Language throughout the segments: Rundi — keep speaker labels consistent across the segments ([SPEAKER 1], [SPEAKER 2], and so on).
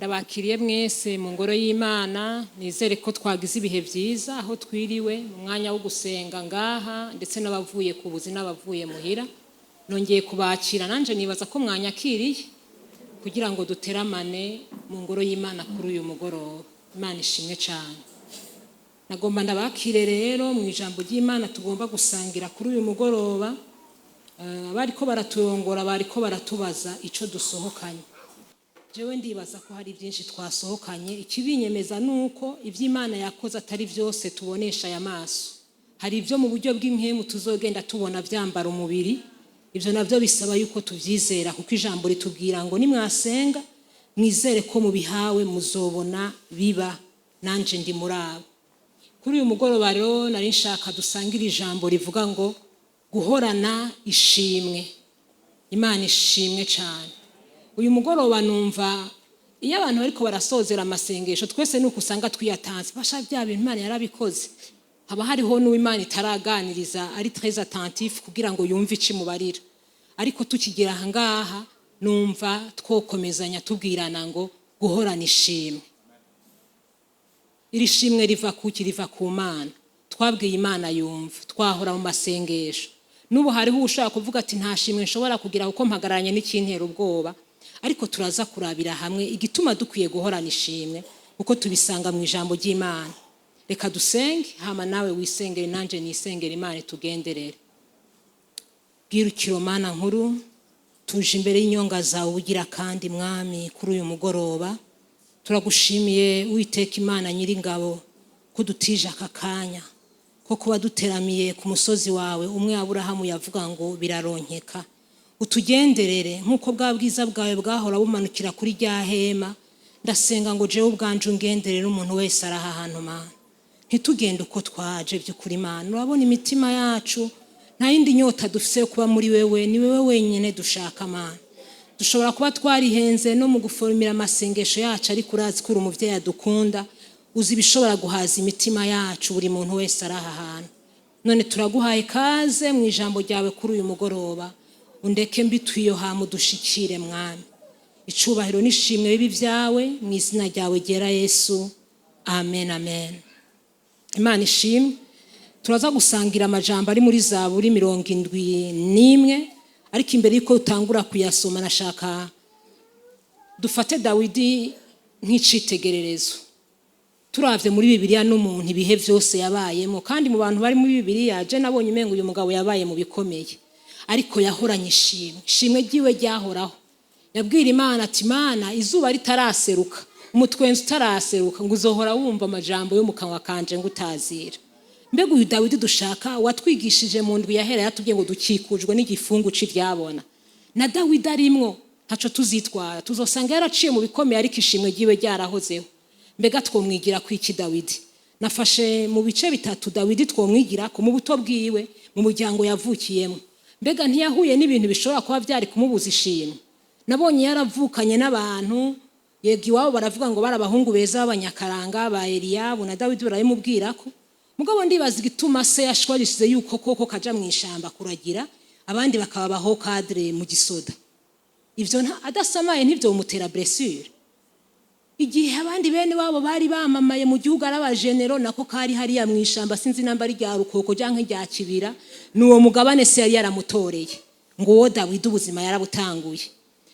[SPEAKER 1] Ndabakiriye mwese mu ngoro y'Imana. Nizere ko twagize ibihe byiza aho twiriwe mu mwanya wo gusenga ngaha, ndetse n'abavuye ku buzi n'abavuye muhira. Nongeye kubakira, nanjye nibaza ko mwanyakiriye kugira ngo duteramane mu ngoro y'Imana kuri uyu mugoroba. Imana ishimwe cyane. Nagomba ndabakire rero mu ijambo ry'Imana tugomba gusangira kuri uyu mugoroba. Abariko baraturongora bariko baratubaza ico dusohokanye. Jewe ndibaza ko hari byinshi twasohokanye. Ikibinyemeza nuko iby'Imana yakoze atari byose tubonesha aya maso. Hari ibyo mu buryo bw'impwemu tuzogenda tubona byambara umubiri. Ibyo nabyo bisaba yuko tubyizera, kuko ijambo ritubwira ngo nimwasenga mwizere ko mubihawe, muzobona biba. Nanje ndi muri abo. Kuri uyu mugoroba rero nari nshaka dusangire ijambo rivuga ngo guhorana ishimwe. Imana ishimwe cyane. Uyu mugoroba numva iyo abantu bariko barasozera amasengesho, twese nuko usanga twiyatanze basha bya bintu Imana yarabikoze. Haba hariho n'uwo Imana itaraganiriza, ari très attentif kugira ngo yumve ico imubarira. Ariko tukigera aha ngaha, numva twokomezanya tubwirana ngo guhorana ishimwe. Iri shimwe riva kuki? Riva ku Mana. Twabwiye Imana yumva, twahora mu masengesho. N'ubu hariho ushobora kuvuga ati: "Nta shimwe nshobora kugira kuko mpagararanye n'ikintera ubwoba." Ariko turaza kurabira hamwe igituma dukwiye guhorana ishimwe, kuko tubisanga mu ijambo ry'Imana. Reka dusenge, hama nawe wisengere, nanjye nisengere, Imana itugenderere. Bwirukiro, Mana nkuru, tuje imbere y'inyonga zawe ugira kandi Mwami kuri uyu mugoroba. Turagushimiye, Uwiteka Imana Nyiringabo, ko dutije aka kanya ko kuba duteramiye ku musozi wawe umwe Aburahamu yavuga ngo biraronkeka. Utugenderere nk'uko bwa bwiza bwawe bwahora bumanukira kuri rya hema. Ndasenga ngo jewe ubwanje ungenderere, umuntu wese ari aha hantu. Mana, ntitugende uko twaje. By'ukuri Mana, urabona imitima yacu. Nta yindi nyota dufise yo kuba muri wewe, ni wewe wenyine dushaka. Mana, dushobora kuba twarihenze no mu guformira amasengesho yacu, ariko urazi ko uri umuvyeyi adukunda, uzi ibishobora guhaza imitima yacu, buri muntu wese ari aha hantu. None turaguhaye ikaze mu ijambo ryawe kuri uyu mugoroba. Undeke mbitwiyo hama udushikire, Mwami. Icubahiro n'ishimwe bibi byawe, mu izina ryawe ryera Yesu, amen, amen. Imana ishimwe. Turaza gusangira amajambo ari muri Zaburi 71. Ariko imbere y'uko utangura kuyasoma, nashaka dufate Dawidi nk'icitegererezo. Turavye muri Bibiliya, n'umuntu ibihe vyose yabayemo, kandi mu bantu bari muri Bibiliya, je nabonye umengo uyu mugabo yabaye mu bikomeye, ariko yahoranye ishimwe. Ishimwe ryiwe ryahoraho. Yabwira Imana ati: "Imana, izuba ritaraseruka, umutwenzi utaraseruka, ngo uzohora wumva amajambo yo mu kanwa kanje ngo utazira." Mbega uyu Dawidi dushaka watwigishije mu ndwi yahera, yatubwiye ngo dukikujwe n'igifungu c'ivyabona, na Dawidi arimwo, ntaco tuzitwara. Tuzosanga yaraciye mu bikomeye, ariko ishimwe ryiwe ryarahozeho. Mbega twomwigira ku iki Dawidi? Nafashe mu bice bitatu Dawidi twomwigira ku: mu buto bwiwe, mu muryango yavukiyemo. Mbega ntiyahuye n'ibintu bishobora kuba byari kumubuza ishimwe? Nabonye yaravukanye n'abantu, yego, iwabo baravuga ngo bari abahungu beza b'abanyakaranga ba Eliyabu, na Dawidi barabimubwira ko. Mugabo ndibaza igituma se yashwarishije yuko koko kaja mu ishamba kuragira, abandi bakaba baho cadre mu gisoda. Ivyo adasamaye ntivyomutera blessure? Igihe abandi bene wabo bari bamamaye mu gihugu ari abajenero, nako kari hariya mu ishamba, sinzi namba ari rya Rukoko canke rya Kibira, ni uwo mugabane se yari yaramutoreye. Ngo uwo Dawidi ubuzima yarabutanguye,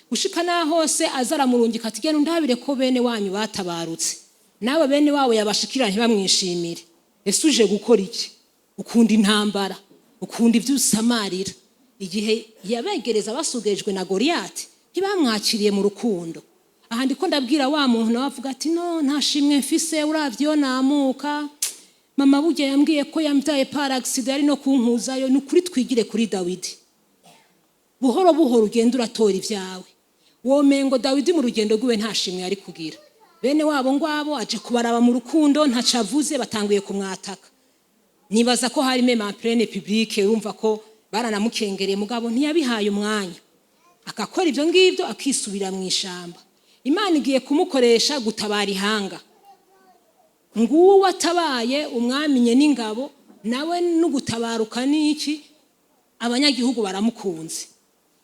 [SPEAKER 1] gushika naho se aza aramurungika ati: "Genda undabire ko bene wanyu batabarutse." Nawe bene wabo yabashikira ntibamwishimire. "Ese uje gukora iki? Ukunda intambara, ukunda ibyo usamarira." Igihe yabegereza basugejwe na Goriyati, ntibamwakiriye mu rukundo. Aha ndiko ndabwira wa muntu nawe avuga ati: "No, nta shimwe mfise, uravye iyo namuka, mama burya yambwiye ko yambyaye par accident, yari no kunkuzayo." Ni ukuri, twigire kuri Dawidi. Buhoro buhoro ugenda uratora ibyawe. Womengo Dawidi mu rugendo rwiwe nta shimwe yari kugira. Bene wabo ngwabo, aje kubaraba mu rukundo, ntaco avuze, batanguye kumwataka. Nibaza ko hari même en pleine publique, urumva ko baranamukengereye, mugabo ntiyabihaye umwanya, akakora ibyo ngibyo, akisubira mu ishamba. Imana igiye kumukoresha gutabara ihanga. Nguwo watabaye umwami n'ingabo, nawe n'ugutabaruka n'iki, abanyagihugu baramukunze,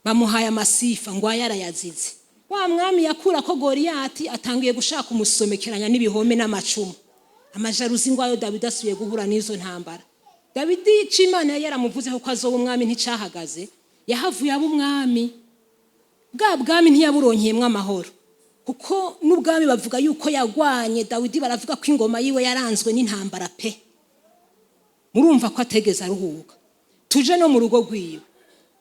[SPEAKER 1] bamuhaye amasifa ngo aya arayazize. Wa mwami yakura ko Goriyati atangiye gushaka umusomekeranya n'ibihome n'amacumu, amajaruzi ngo ayo. Dawidi asubiye guhura n'izo ntambara. Dawidi, icyo Imana yari yaramuvuzeho ko azoba umwami nticyahagaze. Yahavuye aba umwami. Bwa bwami ntiyaburonkeyemwo amahoro, kuko n'ubwami bavuga yuko yagwanye. Dawidi baravuga ko ingoma yiwe yaranzwe n'intambara pe. Murumva ko ategeze aruhuka. Tuje no mu rugo rwiwe.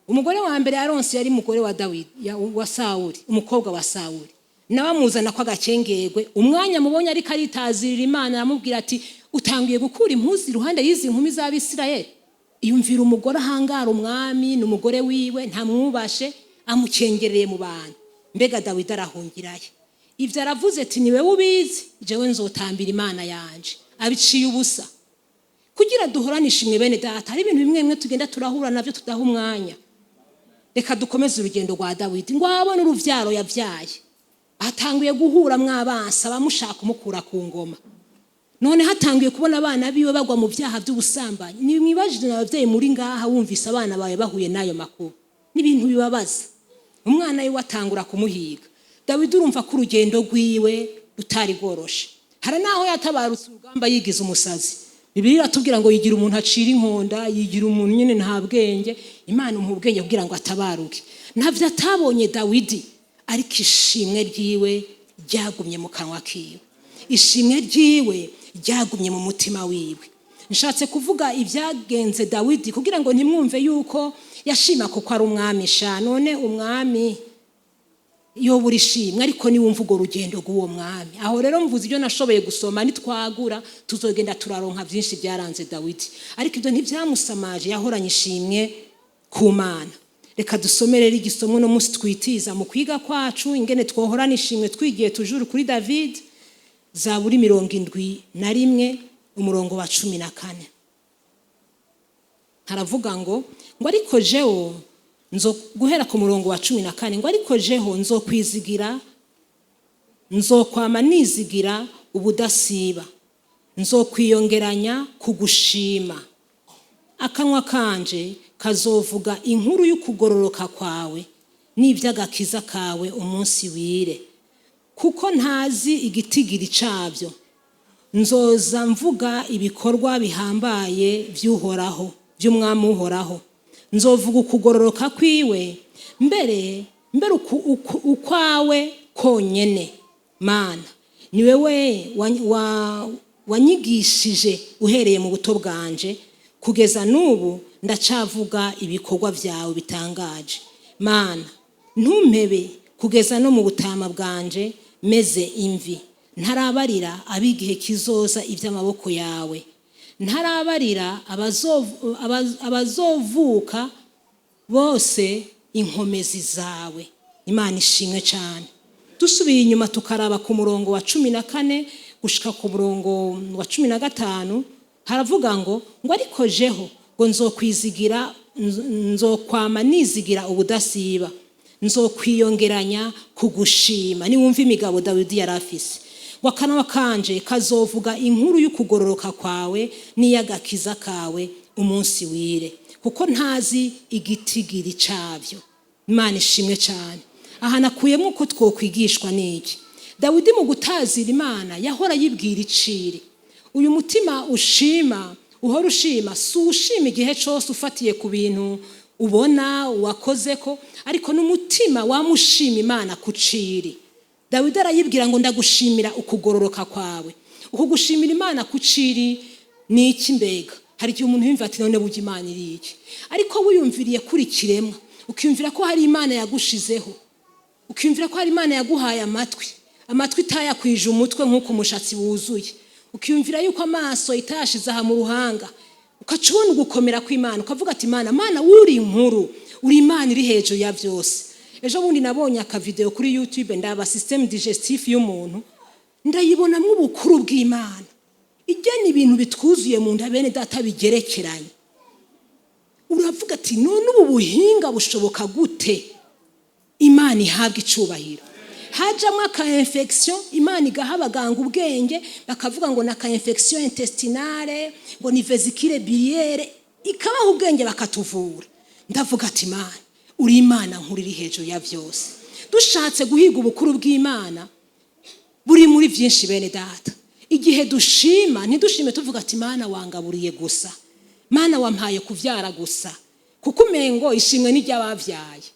[SPEAKER 1] Umugore wa mbere yaronse yari umugore wa Dawidi, wa Sawuli, umukobwa wa Sawuli. Nawe amuzana ko agacengerwe. Umwanya mubonye ariko aritazirira Imana, aramubwira ati: "Utangiye gukura impuzu iruhande y'izi nkumi z'Abisirayeli." Iyumvira umugore ahangara umwami, ni umugore wiwe, ntamwubashe, amucengereye mu bantu. Mbega Dawidi arahungiraye? Ibyo aravuze ati: "Ni wewe ubizi, jewe nzotambira Imana yanje." Abiciye ubusa. Kugira duhorane ishimwe, bene data, hari ibintu bimwe bimwe tugenda turahura nabyo tudaha umwanya. Reka dukomeze urugendo rwa Dawidi. Ngo abone uruvyaro yabyaye, atanguye guhura mw'abansi abamushaka kumukura ku ngoma. None hatanguye kubona abana biwe bagwa mu byaha by'ubusambanyi. Nimwibajije ababyeyi muri ngaha, wumvise abana bawe bahuye n'ayo makuru, n'ibintu bibabaza. Umwana wiwe atangura kumuhiga. Dawidi, urumva ko urugendo rwiwe rutari rworoshe. Hari n'aho yatabarutse urugamba yigize umusazi. Bibiliya iratubwira ngo yigira umuntu acira inkonda, yigira umuntu nyine nta bwenge. Imana imuha ubwenge kugira ngo atabaruke. Ntabyo atabonye Dawidi, ariko ishimwe ryiwe ryagumye mu kanwa kiwe, ishimwe ryiwe ryagumye mu mutima wiwe. Nshatse kuvuga ibyagenze Dawidi kugira ngo ntimwumve yuko yashima kuko ari umwami sha. None umwami yobura ishimwe? Ariko niwumva urwo rugendo rw'uwo mwami. Aho rero mvuze ibyo nashoboye gusoma. Nitwagura tuzogenda turaronka byinshi byaranze Dawidi, ariko ibyo ntibyamusamaje, yahoranye ishimwe ku Mana. Reka dusome rero igisomo no munsi twitiza mu kwiga kwacu ingene twohorana ishimwe, twigiye tujuru kuri David. Zaburi 71, umurongo wa 14, haravuga ngo ariko jewo nzo, guhera ku murongo wa 14, ngo: "Ariko jeho nzokwizigira, nzokwama nizigira ubudasiba, nzokwiyongeranya kugushima. Akanwa kanje kazovuga inkuru y'ukugororoka kwawe n'iby'agakiza kawe umunsi wire, kuko ntazi igitigiri cabyo. Nzoza mvuga ibikorwa bihambaye by'Uhoraho, by'umwami Uhoraho. Nzovuga ukugororoka kwiwe, mbere mbere ukwawe konyene. Mana, ni wewe wanyigishije uhereye mu buto bwanje, kugeza n'ubu ndacavuga ibikorwa byawe bitangaje. Mana, ntumpebe kugeza no mu butama bwanje meze imvi, ntarabarira ab'igihe kizoza iby'amaboko yawe, ntarabarira abazovuka bose inkomezi zawe." Imana ishimwe cyane. Dusubiye inyuma tukaraba ku murongo wa 14 gushika ku murongo wa 15, haravuga ngo ariko jeho ngo nzokwizigira, nzokwama nizigira ubudasiba, nzokwiyongeranya kugushima. Niwumva imigabo Dawidi yari afise, ngo akanwa kanje kazovuga inkuru y'ukugororoka kwawe n'iy'agakiza kawe umunsi wire, kuko ntazi igitigiri cabyo. Imana ishimwe cyane. Aha nakuyemo uko twokwigishwa n'iki? Dawidi mu gutazira Imana yahora yibwira iciri. Uyu mutima ushima, uhora ushima, si ushima igihe cyose ufatiye ku bintu ubona wakoze ko, ariko n'umutima wamushima Imana ku ciri. Dawidi arayibwira ngo: "Ndagushimira ukugororoka kwawe." Ukugushimira Imana ku ciri ni iki? Mbega hari igihe umuntu yumva ati: "None burya Imana iri iki?" Ariko wiyumviriye kuri kiremwa, ukiyumvira ko hari Imana yagushizeho, ukiyumvira ko hari Imana yaguhaye amatwi, amatwi itayakwije umutwe nk'uko umushatsi wuzuye, ukiyumvira yuko amaso itayashize aha mu ruhanga, ukaca ubona ugukomera kw'Imana, ukavuga ati: "Imana, Mana, uri inkuru, uri Imana iri hejuru ya byose." Ejo bundi nabonye akavideo kuri YouTube, ndaba système digestif y'umuntu, ndayibonamo ubukuru bw'Imana igena ibintu bitwuzuye mu nda. Bene data, bigerekeranye, uravuga ati: "None ubu buhinga bushoboka gute?" Imana ihabwa icubahiro. Hajamo aka infection, Imana igaha abaganga ubwenge, bakavuga ngo ni aka infection intestinale, ngo ni vésicule biliaire, ikabaha ubwenge bakatuvura. Ndavuga ati: "Imana, uri Imana nkuru iri hejuru ya byose." Dushatse guhiga ubukuru bw'Imana buri muri byinshi, bene data. Igihe dushima, ntidushime tuvuga ati: "Mana, wangaburiye gusa, Mana, wampaye kubyara gusa," kuko umengo ishimwe n'iry'ababyaye,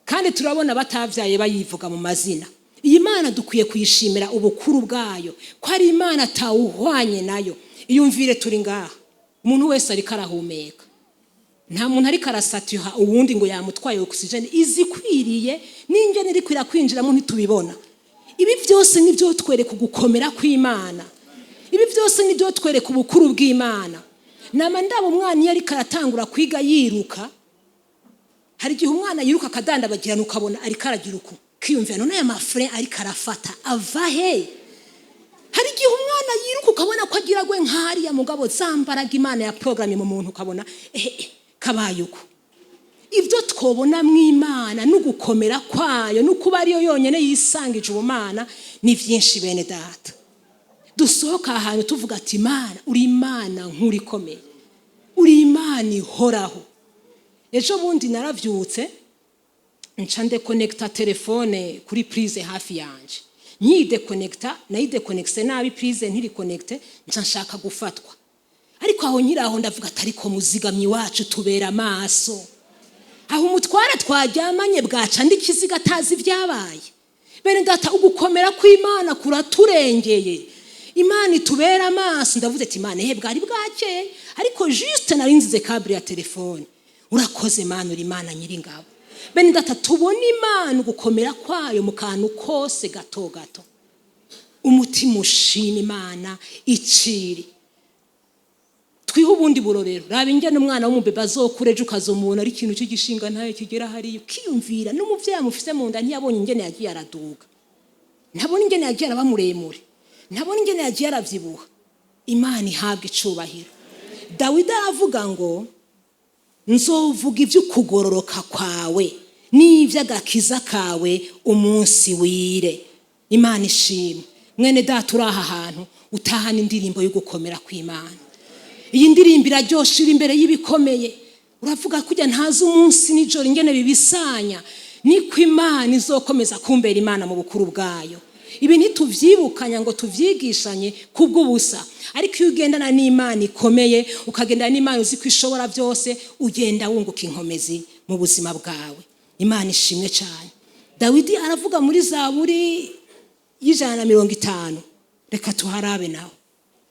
[SPEAKER 1] kandi turabona batavyaye bayivuga mu mazina. Iyi Mana dukwiye kuyishimira ubukuru bwayo, ko ari Imana atawuhwanye nayo. Iyumvire, turi ngaha, umuntu wese ariko arahumeka, nta muntu ariko arasatiha uwundi ngo yamutwaye oxygène. Izikwiriye n'ingene iriko irakwinjiramo ntitubibona. Ibi byose nibyo twereka ugukomera kw'Imana, ibi byose nibyo twereka ubukuru bw'Imana. Nama ndaba umwana iyo ariko aratangura kwiga yiruka. Hari igihe umwana yiruka akadandabagirana, ukabona ariko aragira uku, kiyumvira: "None aya ma freins ariko arafata ava he?" Hari igihe umwana yiruka ukabona ko agira gwe nk'ariya, mugabo za mbaraga Imana ya porogaramu mu muntu, ukabona ehe kabaye uko. Ibyo twobona mu Imana n'ugukomera kwayo no kuba ariyo yonyine yisangije ubumana ni byinshi, bene data. Dusohoka ahantu tuvuga ati: "Imana, uri Imana nkuru ikomeye, uri Imana ihoraho." Ejo bundi narabyutse, nca ndekonekita telefone kuri prise hafi yanje. Nyidekonekita, nayidekonekise nabi, prise ntirikonekite, nca nshaka gufatwa. Ariko aho nkiri aho, ndavuga ati: "Ariko muzigamyi wacu, tubera amaso aho umutware twaryamanye bwaca n'ikiziga atazi ibyabaye." Bene data, ugukomera kw'Imana kuraturengeye. Imana itubera amaso. Ndavuze ati: "Imana, ehe bwari bwakeye, ariko juste nari nzize câble ya telefone. Urakoze Mana, uri Imana nyiringabo." Bene data, tubone Imana ugukomera kwayo mu kantu kose gato gato. Umutima ushima Imana iciri. Twihe ubundi burorero: raba ingene umwana w'umubebe azokura ejo, ukazomubona ari ikintu cy'igishinga ntayo kigera hariya, ukiyumvira n'umuvyeyi amufise mu nda ntiyabonye ingene yagiye araduga, ntabona ingene yagiye araba muremure, ntabona ingene yagiye aravyibuha. Imana ihabwa icubahiro. Dawidi aravuga ngo: "Nzovuga iby'ukugororoka kwawe n'iby'agakiza kawe umunsi wire." Imana ishimwe. Mwene data, uri aha hantu, utahana indirimbo yo gukomera kw'Imana. Iyi ndirimbo iraryoshe. Iri imbere y'ibikomeye, uravuga kujya ntazi umunsi nijoro ingene bibisanya, niko Imana izokomeza kumbera Imana mu bukuru bwayo. Ibi ntituvyibukanya ngo tuvyigishanye kubw'ubusa, ariko iyo ugendana n'Imana ikomeye, ukagendana n'Imana uzi ko ishobora byose, ugenda wunguka inkomezi mu buzima bwawe. Imana ishimwe cyane. Dawidi aravuga muri Zaburi y'150, reka tuharabe nawe,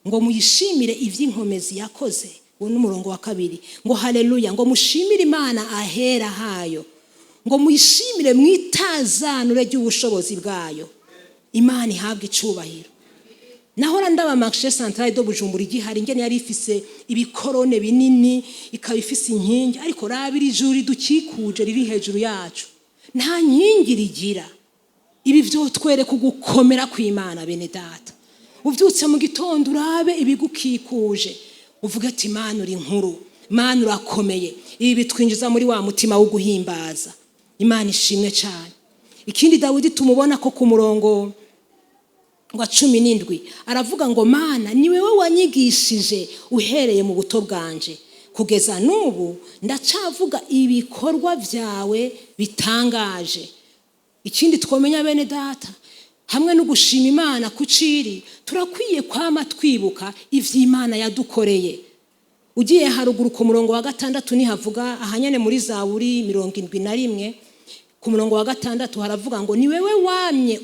[SPEAKER 1] ngo: "Muyishimire iby'inkomezi yakoze." Uwo ni umurongo wa 2, ngo: "Haleluya!" Ngo: "Mushimire Imana ahera hayo," ngo: "Muyishimire mwitazanure ry'ubushobozi bwayo." Imana ihabwa icubahiro. Nahora ndaba Marché Central de Bujumbura igihari, ingene yari ifise ibikorone binini, ikaba ifise inkingi. Ariko raba iri juru ridukikuje, riri hejuru yacu, nta nkingi rigira. Ibi vyotwereka ugukomera kw'Imana. Bene data, uvyutse mu gitondo, urabe ibigukikuje, uvuge ati: "Mana, uri nkuru, Mana, urakomeye." Ibi bitwinjiza muri wa mutima wo guhimbaza. Imana ishimwe cyane. Ikindi Dawidi tumubona ko ku murongo wa 17 aravuga ngo: "Mana, ni wewe wanyigishije uhereye mu buto bwanje, kugeza n'ubu ndacavuga ibikorwa byawe bitangaje." Ikindi twomenya, bene data, hamwe no gushima Imana ku ciri, turakwiye kwama twibuka ivy'Imana yadukoreye. Ugiye haruguru ku murongo wa 6, nihavuga ahanyene muri Zaburi 71, ku murongo wa 6 haravuga ngo: "Ni wewe wamye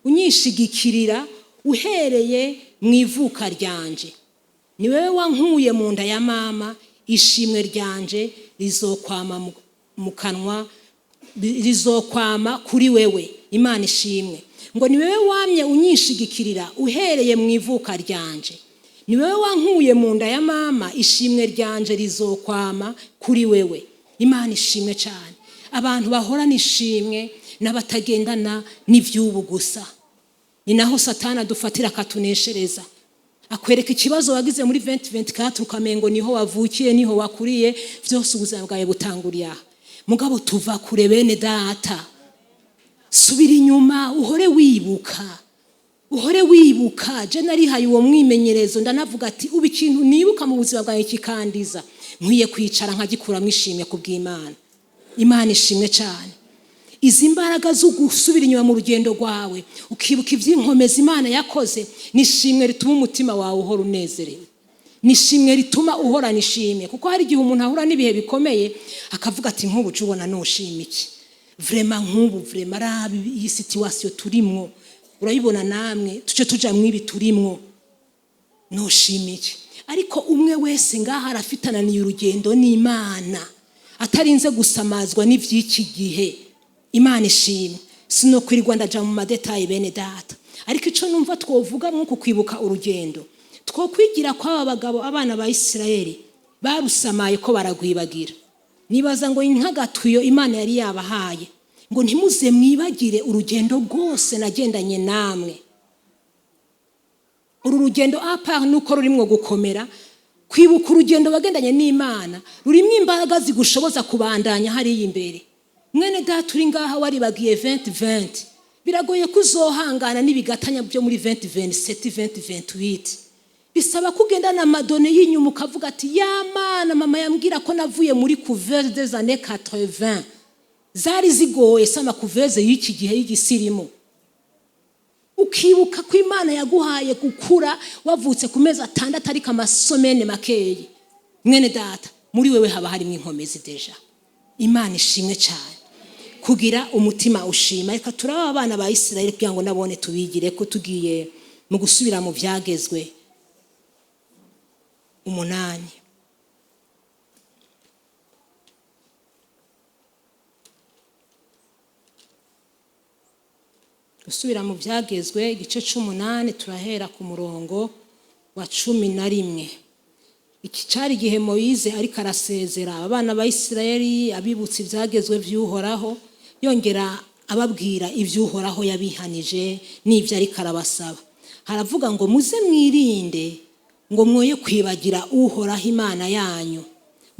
[SPEAKER 1] unyishigikirira uhereye mu ivuka ryanje, ni wewe wankuye mu nda ya mama, ishimwe ryanje rizokwama mu kanwa, rizokwama kuri wewe." Imana ishimwe. Ngo: "Ni wewe wamye unyishigikirira uhereye mu ivuka ryanje, ni wewe wankuye mu nda ya mama, ishimwe ryanje rizokwama kuri wewe." Imana ishimwe cyane. Abantu bahorana ishimwe n'abatagendana n'iby'ubu gusa. Ni naho Satani adufatira akatuneshereza, akwereka ikibazo wagize muri 2024, ukamengo niho wavukiye, niho wakuriye, byose ubuzima bwawe butanguriye aha. Mugabo tuva kure, bene data. Subira inyuma, uhore wibuka, uhore wibuka. Je narihaye uwo mwimenyerezo, ndanavuga ati: "Ubu ikintu nibuka mu buzima bwawe kikandiza, nkwiye kwicara nkagikuramo ishimwe ku bw'Imana." Imana ishimwe cyane. Izi mbaraga zo gusubira inyuma mu rugendo rwawe ukibuka iby'inkomezi Imana yakoze, ni ishimwe rituma umutima wawe uhora unezerewe, ni ishimwe rituma uhorana ishimwe. Kuko hari igihe umuntu ahura n'ibihe bikomeye akavuga ati: "Nk'ubu uca ubona nushima iki? Vraiment, nk'ubu vraiment, rabi iyi situation turimwo, urayibona namwe, tuce tuja mw'ibi turimwo, noshima iki?" Ariko umwe wese ngaha arafitananiye urugendo n'Imana, atarinze gusamazwa n'ivy'iki gihe. Imana ishimwe. Sinokwirirwa ndaja mu ma détails, bene data, ariko ico numva twovuga mw'uku kwibuka urugendo, twokwigira kw'aba bagabo, abana ba Isirayeli barusamaye ko baragwibagira. Nibaza ngo nk'agatwiyo Imana yari yabahaye ngo: "Ntimuze mwibagire urugendo rwose nagendanye namwe." Uru rugendo, à part nuko rurimwo gukomera, kwibuka urugendo wagendanye n'Imana rurimo imbaraga zigushoboza kubandanya hariya imbere. Mwene data uri ngaha waribagiye 2020, biragoye ko uzohangana n'ibigatanya byo muri 2027, 2028. Bisaba ko ugendana ama données y'inyuma, ukavuga ati: "Ya Mana, mama yambwira ko navuye muri couveuse des années 80, zari zigoye, si ama couveuses y'iki gihe y'igisirimu." Ukibuka ko Imana yaguhaye gukura wavutse ku mezi 6, ariko ama semaines makeyi. Mwene data, muri wewe haba harimo inkomezi déjà. Imana ishimwe cyane. Kugira umutima ushima. Reka turaba abana ba Isirayeli kugira ngo nabone tubigire ko tugiye mu gusubira mu Byagezwe 8. Gusubira mu Byagezwe igice c'8, turahera ku murongo wa 11. Iki cyari igihe Moyize ariko arasezera abana ba Isirayeli, abibutsa ibyagezwe by'Uhoraho, yongera ababwira iby'Uhoraho yabihanije n'ibyo ariko arabasaba. Haravuga ngo: "Muze mwirinde ngo mwoye kwibagira Uhoraho Imana yanyu,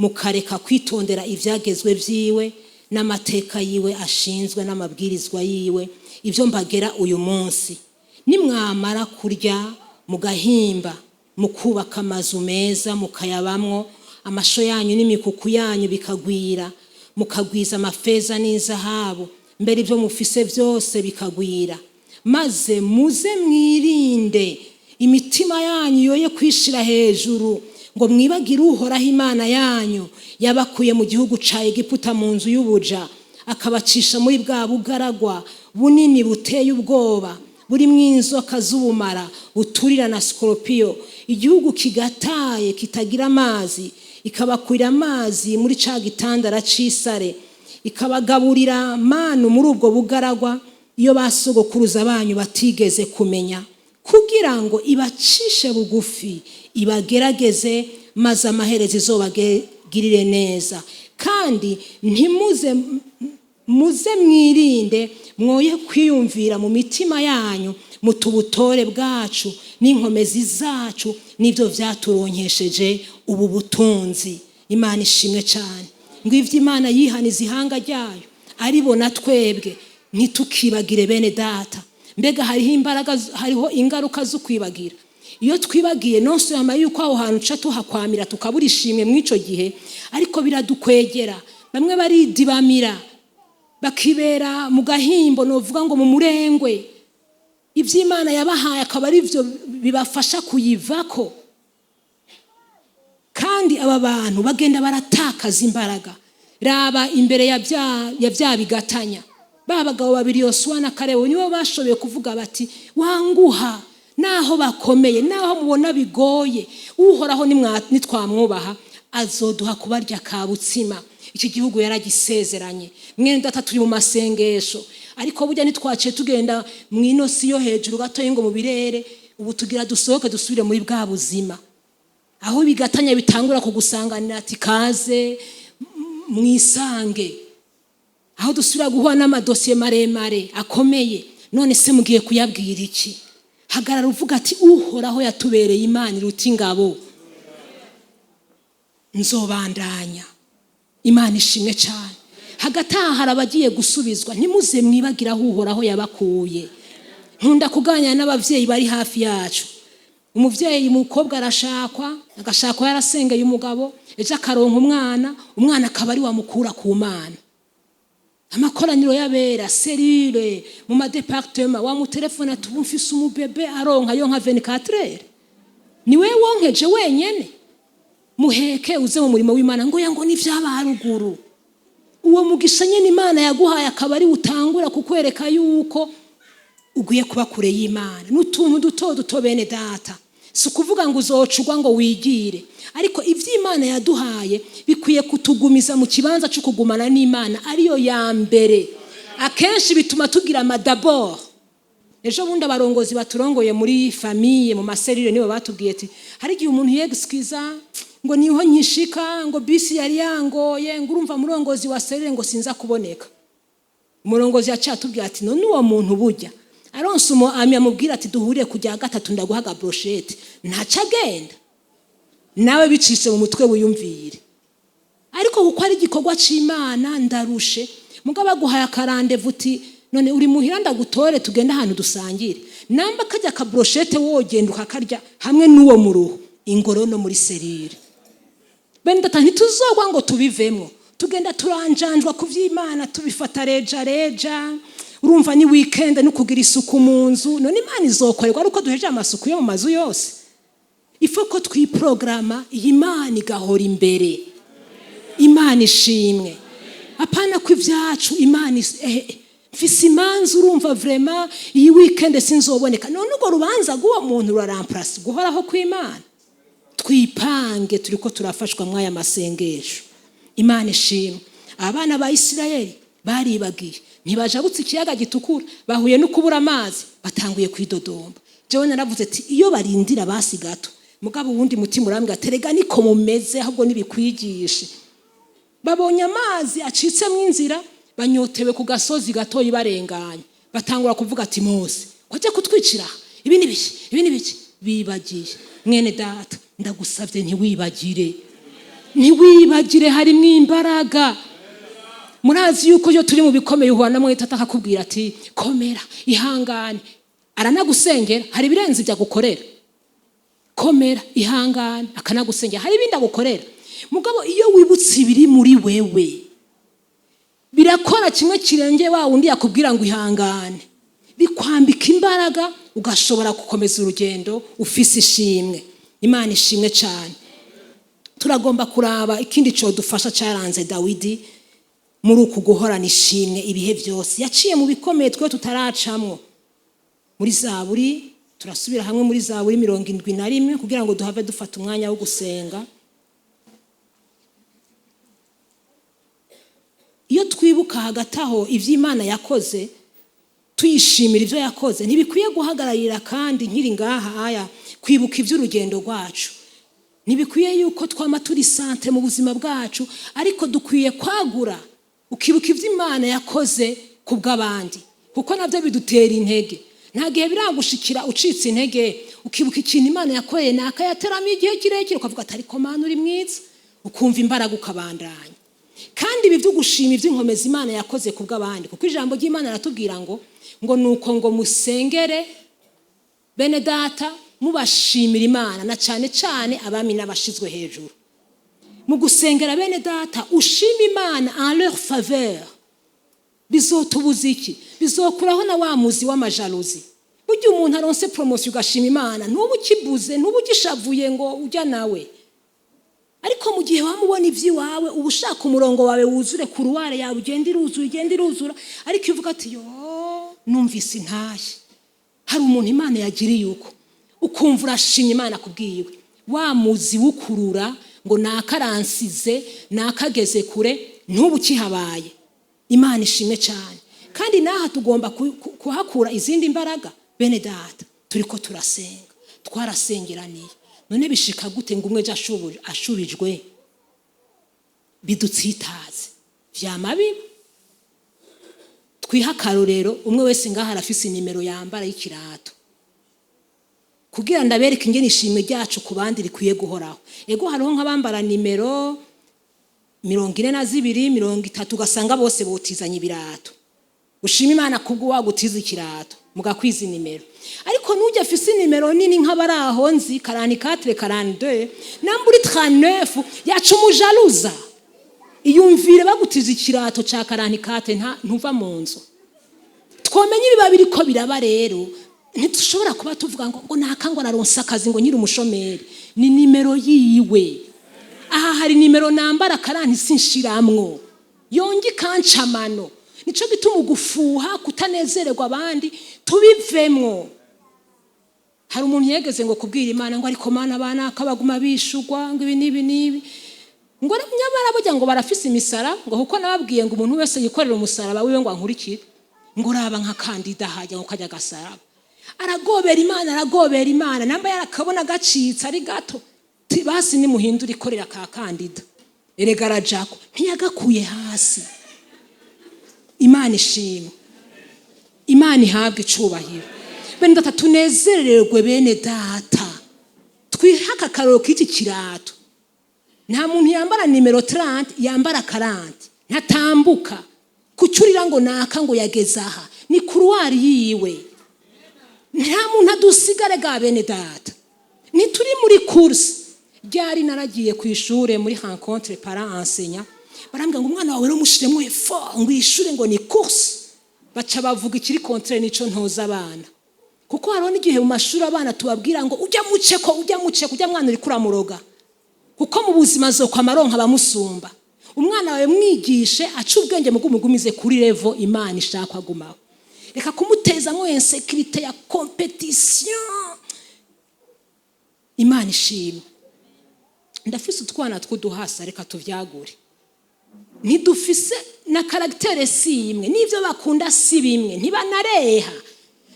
[SPEAKER 1] mukareka kwitondera ibyagezwe byiwe n'amateka yiwe ashinzwe n'amabwirizwa yiwe, ibyo mbagera uyu munsi. Nimwamara kurya mugahimba, mukubaka amazu meza mukayabamwo, amasho yanyu n'imikuku yanyu bikagwira, mukagwiza amafeza n'izahabu, mbere ibyo mufise byose bikagwira, maze muze mwirinde imitima yanyu yoye kwishira hejuru ngo mwibagire Uhoraho Imana yanyu, yabakuye mu gihugu ca Egiputa, mu nzu y'ubuja, akabacisha muri bwa bugaragwa bunini buteye ubwoba, burimo inzoka z'ubumara buturira na sikoropiyo, igihugu kigataye kitagira amazi, ikabakurira amazi muri ca gitandara c'isare, ikabagaburira manu muri ubwo bugaragwa, iyo ba sogokuruza banyu batigeze kumenya, kugira ngo ibacishe bugufi, ibagerageze, maze amaherezo izobagirire neza. Kandi ntimuze, muze mwirinde mwoye kwiyumvira mu mitima yanyu muti: 'Ubutore bwacu n'inkomezi zacu nibyo byaturonkesheje ubu butunzi.'" Imana ishimwe cyane. Ngo ivyo Imana yihaniza ihanga ryayo aribona twebwe, ntitukibagire, bene data. Mbega hariho imbaraga, hariho ingaruka zo kwibagira. Iyo twibagiye, nonse yamaye yuko aho hantu uca tuhakwamira, tukabura ishimwe mw'ico gihe, ariko biradukwegera. Bamwe baridibamira, bakibera mu gahimbo, novuga ngo mu murengwe, iby'Imana yabahaye akaba ari byo bibafasha kuyivako. Kandi aba bantu bagenda baratakaza imbaraga. Raba imbere ya bya bigatanya, ba bagabo babiri, Yosuwa na Karebu, nibo bashoboye kuvuga bati: "Wanguha, naho bakomeye, naho mubona bigoye, Uhoraho nitwamwubaha azoduha kubarya ka butsima. Iki gihugu yaragisezeranye." Mwene data, turi mu masengesho, ariko burya ntitwaciye tugenda mu ino si yo hejuru gatoya ngo mu birere. Ubu tugira dusohoke dusubire muri bwa buzima, aho bigatanya bitangura kugusanganira ati: "Kaze mwisange", aho dusubira guhura n'amadosiye maremare akomeye. None se mugiye kuyabwira iki? Hagarara uvuga ati: "Uhoraho yatubereye Imana iruta ingabo, nzobandanya." Imana ishimwe cyane. Hagati aha hari abagiye gusubizwa. Ntimuze mwibagire aho Uhoraho yabakuye. Nkunda kuganira n'ababyeyi bari hafi yacu. Umubyeyi, umukobwa arashakwa, agashakwa yarasengeye umugabo, ejo akaronka umwana, umwana akaba ari wamukura ku Mana. Amakoraniro y'abera, cellule, mu ma départements, wa mutelefone ati: "Ubu mfise umubebe aronka yonka 24 heures." Ni wewe wonkeje wenyene? Muheke uze mu murimo w'Imana. Ngo ya ngo ni haruguru. Uwo mugisha nyene Imana yaguhaye akaba ari utangura kukwereka yuko ugiye kuba kure y'Imana. N'utuntu duto duto, bene data. Si ukuvuga ngo uzocugwa ngo wigire, ariko iby'Imana yaduhaye bikwiye kutugumiza mu kibanza cyo kugumana n'Imana ariyo ya mbere. Akenshi bituma tugira ama d'abord. Ejo bundi abarongozi baturongoye muri famille, mu ma cellules, nibo batubwiye ati hari igihe umuntu yegisikiza ngo niho nkishika, ngo bisi yari yangoye, ngo urumva murongozi wa cellule, ngo sinza kuboneka. Umurongozi yaciye atubwira ati: "None uwo muntu burya aronse umu ami amubwira ati duhuriye kujya gatatu, ndaguha brochette, ntaco agenda?" Nawe bicise mu mutwe wiyumvire. Ariko kuko ari igikorwa c'Imana, ndarushe, mugabo aguhaye aka rendez-vous uti: "None uri muhira, ndagutore tugende ahantu dusangire." Namba kajya ka brochette wogenda ukakarya hamwe n'uwo muruho ingoro no muri cellule. Bene data, ntituzogwa ngo tubivemwo. Tugenda turanjanjwa ku vy'Imana, tubifata reja reja. Urumva ni weekend, no kugira isuku mu nzu. None Imana izokorerwa ari uko duhejeje amasuku yo mu mazu yose? Ifo ko twiprograma, iyi Mana igahora imbere. Imana ishimwe. Apana ko ibyacu Imana mfise imanza, urumva vraiment iyi weekend sinzoboneka. None urwo rubanza rw'uwo muntu ruraramplasa guhoraho kw'Imana? Twipange, turiko turafashwa mw'aya masengesho. Imana ishimwe. Abana ba Isirayeli baribagiye, ntibajabutse ikiyaga Gitukura, bahuye no kubura amazi, batanguye kwidodomba. Jewe naravuze ati iyo barindira basi gato. Mugabo uwundi mutima urambwira ati: "Rega niko mumeze, ahubwo nibikwigishe." Babonye amazi acitsemo inzira, banyotewe ku gasozi gatoyi, barenganye, batangura kuvuga ati: "Mose wajya kutwicira, ibi ni biki? Ibi ni biki?" Bibagiye. Mwene data, ndagusabye, ntiwibagire, ntiwibagire, harimo imbaraga. Murazi yuko iyo turi mu bikomeye uhura na mwene tata akakubwira ati: "Komera, ihangane." Aranagusengera. Hari ibirenze ibyo agukorera. "Komera, ihangane," akanagusengera. Hari ibindi agukorera. Mugabo iyo wibutse ibiri muri wewe, birakora kimwe kirengeye wa wundi yakubwira ngo ihangane. Bikwambika imbaraga, ugashobora gukomeza urugendo ufise ishimwe. Imana ishimwe cyane. Turagomba kuraba ikindi codufasha cyaranze Dawidi muri uku guhorana ishimwe ibihe byose. Yaciye mu bikomeye twe tutaracamwo. Muri Zaburi, turasubira hamwe muri Zaburi 71 kugira ngo duhave dufata umwanya wo gusenga. Iyo twibuka hagati aho iby'Imana yakoze, tuyishimira ibyo yakoze, ntibikwiye guhagararira. Kandi nkiri ngaha aya kwibuka iby'urugendo rwacu, ntibikwiye yuko twama turi centré mu buzima bwacu, ariko dukwiye kwagura, ukibuka ibyo Imana yakoze ku bw'abandi, kuko nabyo bidutera intege. Nta gihe biragushikira ucitse intege, ukibuka ikintu Imana yakoreye nakayateramo igihe kirekire, ukavuga ati: "Ariko Mana uri mwiza," ukumva imbaraga, ukabandanya? Kandi ibi byo gushima iby'inkomezi Imana yakoze ku bw'abandi, kuko ijambo ry'Imana riratubwira ngo nuko ngo musengere bene data mubashimira Imana, na cyane cyane abami n'abashizwe hejuru. Mu gusengera bene data ushima Imana en leur faveur, bizotubuza iki? Bizokuraho na wa muzi w'ama jalousie. Burya umuntu aronse promotion ugashima Imana, ntuba ukibuze, ntuba ugishavuye ngo ujya nawe. Ariko mu gihe wamubona iby'iwawe, uba ushaka umurongo wawe wuzure, couloir yawe ugenda iruzura, igenda iruzura. Ariko iyo uvuga ati: "Yo, numvise intashye, hari umuntu Imana yagiriye uko," ukumva urashimye Imana kubwiwe, wa muzi wukurura ngo nakaransize, nakageze kure, ntubu ukihabaye. Imana ishimwe cyane. Kandi n'aha tugomba kuhakura izindi mbaraga. Bene data, turi ko turasenga, twarasengeraniye. None bishika gute ngo umwe ejo ashubijwe bidutsitaze? Vyama biba. Twiha akarorero: umwe wese ngaha arafise inimero yambara y'ikirato, kugira ndabereke ingene ishimwe ryacu ku bandi rikwiye guhoraho. Ego, hariho nk'abambara nimero 42, 30, ugasanga bose botizanye ibirato. Ushima Imana kubwo wagutiza ikirato mugakwiza inimero. Ariko nujya afise inimero nini, nk'abari aho nzi 44, 42, namba uri 39, yaca umujaluza. Iyumvire bagutiza ikirato ca 44, ntuva mu nzu. Twomenya ibiba biriko biraba rero, ntitushobora kuba tuvuga ngo naka ngo araronsa akazi, ngo nyiri umushomeri. Ni nimero yiwe. Aha hari nimero nambara 40, sinshiramwo yonge ikancamano. Nico gituma ugufuha, kutanezererwa abandi, tubivemwo. Hari umuntu yegeze ngo kubwira Imana ngo: "Ariko Mana, abana baguma bishugwa ngo ibi n'ibi n'ibi." Ngo nyamara burya ngo barafise imisara, ngo kuko nababwiye ngo umuntu wese yikorera umusaraba wiwe ngo ankurikire. Ngo raba nka kandida hajya ngo kajya gasaraba, aragobera Imana, aragobera Imana, namba yarakabona gacitse ari gato. Basi nimuhindure ikorera ka kandida, erega arajako ntiyagakuye hasi. Imana ishimwe, Imana ihabwe icubahiro. Bene data, tunezererwe. Bene data, twihaka akaroro k'iki kirato. Nta muntu yambara nimero 30 yambara 40, ntatambuka. Kucyurira ngo naka ngo yageze aha, ni couloir yiwe. Nta muntu adusigare ga bene data, ntituri muri course. Ryari naragiye ku ishure muri rencontre parent enseignant, barambwira ngo: "Umwana wawe rero mushiremo effort, ngo ishure ngo ni course." Baca bavuga ikiri contraire nico ntoza abana, kuko hariho n'igihe mu mashuri abana tubabwira ngo ujya muce ko ujya muce ko ujya mwana uri kuramuroga, kuko mu buzima azokwa amaronka abamusumba. Umwana wawe mwigishe aca ubwenge, mugumugumize kuri level Imana ishaka agumaho. Reka kumutezamo insécurité ya compétition. Imana ishimwe, ndafise utwana tw'uduhasa. Reka tuvyagure. Ntidufise na caractère si imwe, n'ibyo bakunda si bimwe, ntibanareha.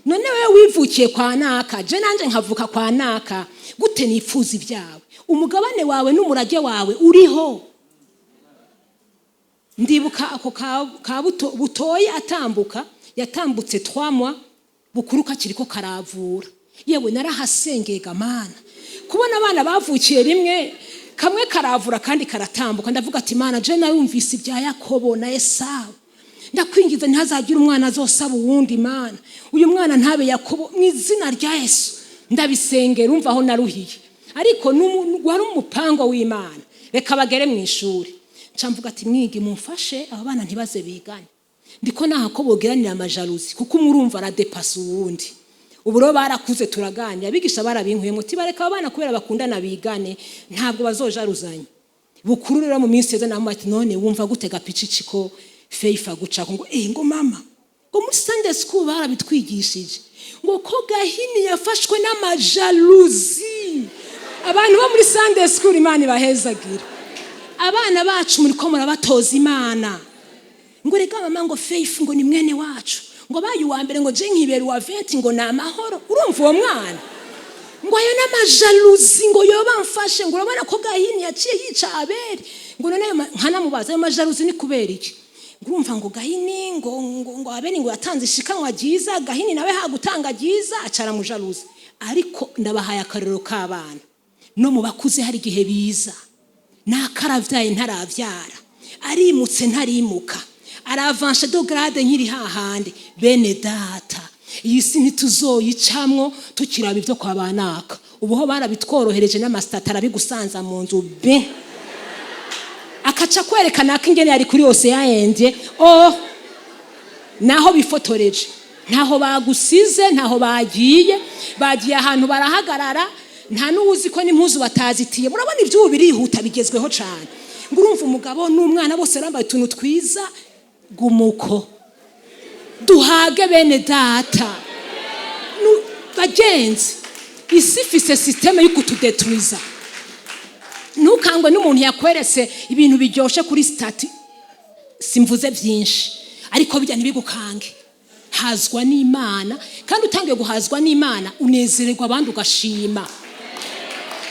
[SPEAKER 1] None wewe wivukiye kwa naka, je nanje nkavuka kwa naka, gute nifuza ibyawe? Umugabane wawe n'umurage wawe uriho. Ndibuka ako ka butoyi atambuka, yatambutse 3 mois, bukuru kakiriko karavura. Yewe, narahasengeye gamana kubona abana bavukiye rimwe, kamwe karavura kandi karatambuka. Ndavuga ati: "Mana, je narumvise ibya Yakobo na Esawu, ndakwingiza ntihazagire umwana azosaba uwundi. Mana, uyu mwana ntabe Yakobo, mu izina rya Yesu." Ndabisengera, umva aho naruhiye, ariko wari umupango w'Imana. Reka bagere mu ishuri, nca mvuga ati: "Mwigi mumfashe aba bana ntibaze bigane." Ndiko naha ko bogeranira ama jalousie, kuko umwe urumva aradepasa uwundi. Ubu rero barakuze, turaganira, abigisha barabinkuyemo, tibareka aba bana kubera bakundana bigane, ntabwo bazojaruzanya. Bukuru rero mu minsi yeze namwe ati: "None wumva gute gapicici ko Faith gucako?" Ngo: "Eh," ngo, "mama," ngo, "muri Sunday school barabitwigishije," ngo, "ko Gahini yafashwe n'ama jalousie." Abantu bo muri Sunday school, Imana ibahezagira. Abana bacu muri ko murabatoza Imana. Ngo: "Rega mama," ngo, "Faith," ngo, "ni mwene wacu," ngo, "baye uwa mbere," ngo, "je nkibera uwa 20," ngo, "ni amahoro." Urumva uwo mwana ngo ayo n'ama jalousie, ngo yoba mfashe, ngo urabona ko Gahini yaciye yica Abeli. Ngo none nkanamubaza: "Ayo ma jalousie ni kubera iki?" Ngo: "Urumva," ngo, "Gahini," ngo "Abeli," ngo, "yatanze ishikanwa ryiza, Gahini nawe hagutanga ryiza acara mu jalousie." Ariko ndabahaye akarero k'abana. No mu bakuze hari igihe biza: nakaravyaye ntaravyara, arimutse ntarimuka, aravanshe de grade nkiri hahandi. Bene data, iyi si ntituzoyicamwo tukiraba ibyo kwa banaka. Ubu ho barabitworohereje, n'ama statuts arabigusanza mu nzu be, akaca kwerekana ko ingene yari kuri yose yahendye. Oh, naho bifotoreje, ntaho bagusize, ntaho bagiye, bagiye ahantu barahagarara, nta n'uwuzi ko n'impuzu batazitiye. Murabona iby'ubu birihuta, bigezweho cyane. Ngo urumva umugabo n'umwana bose bambaye utuntu twiza. Gumuko duhage, bene data. Bagenzi, isi ifise système yo kutudeturiza. Ntukangwe n'umuntu yakweretse ibintu biryoshye kuri statut. Simvuze byinshi, ariko bijya ntibigukange. Hazwa n'Imana, kandi utangiye guhazwa n'Imana unezererwa abandi, ugashima.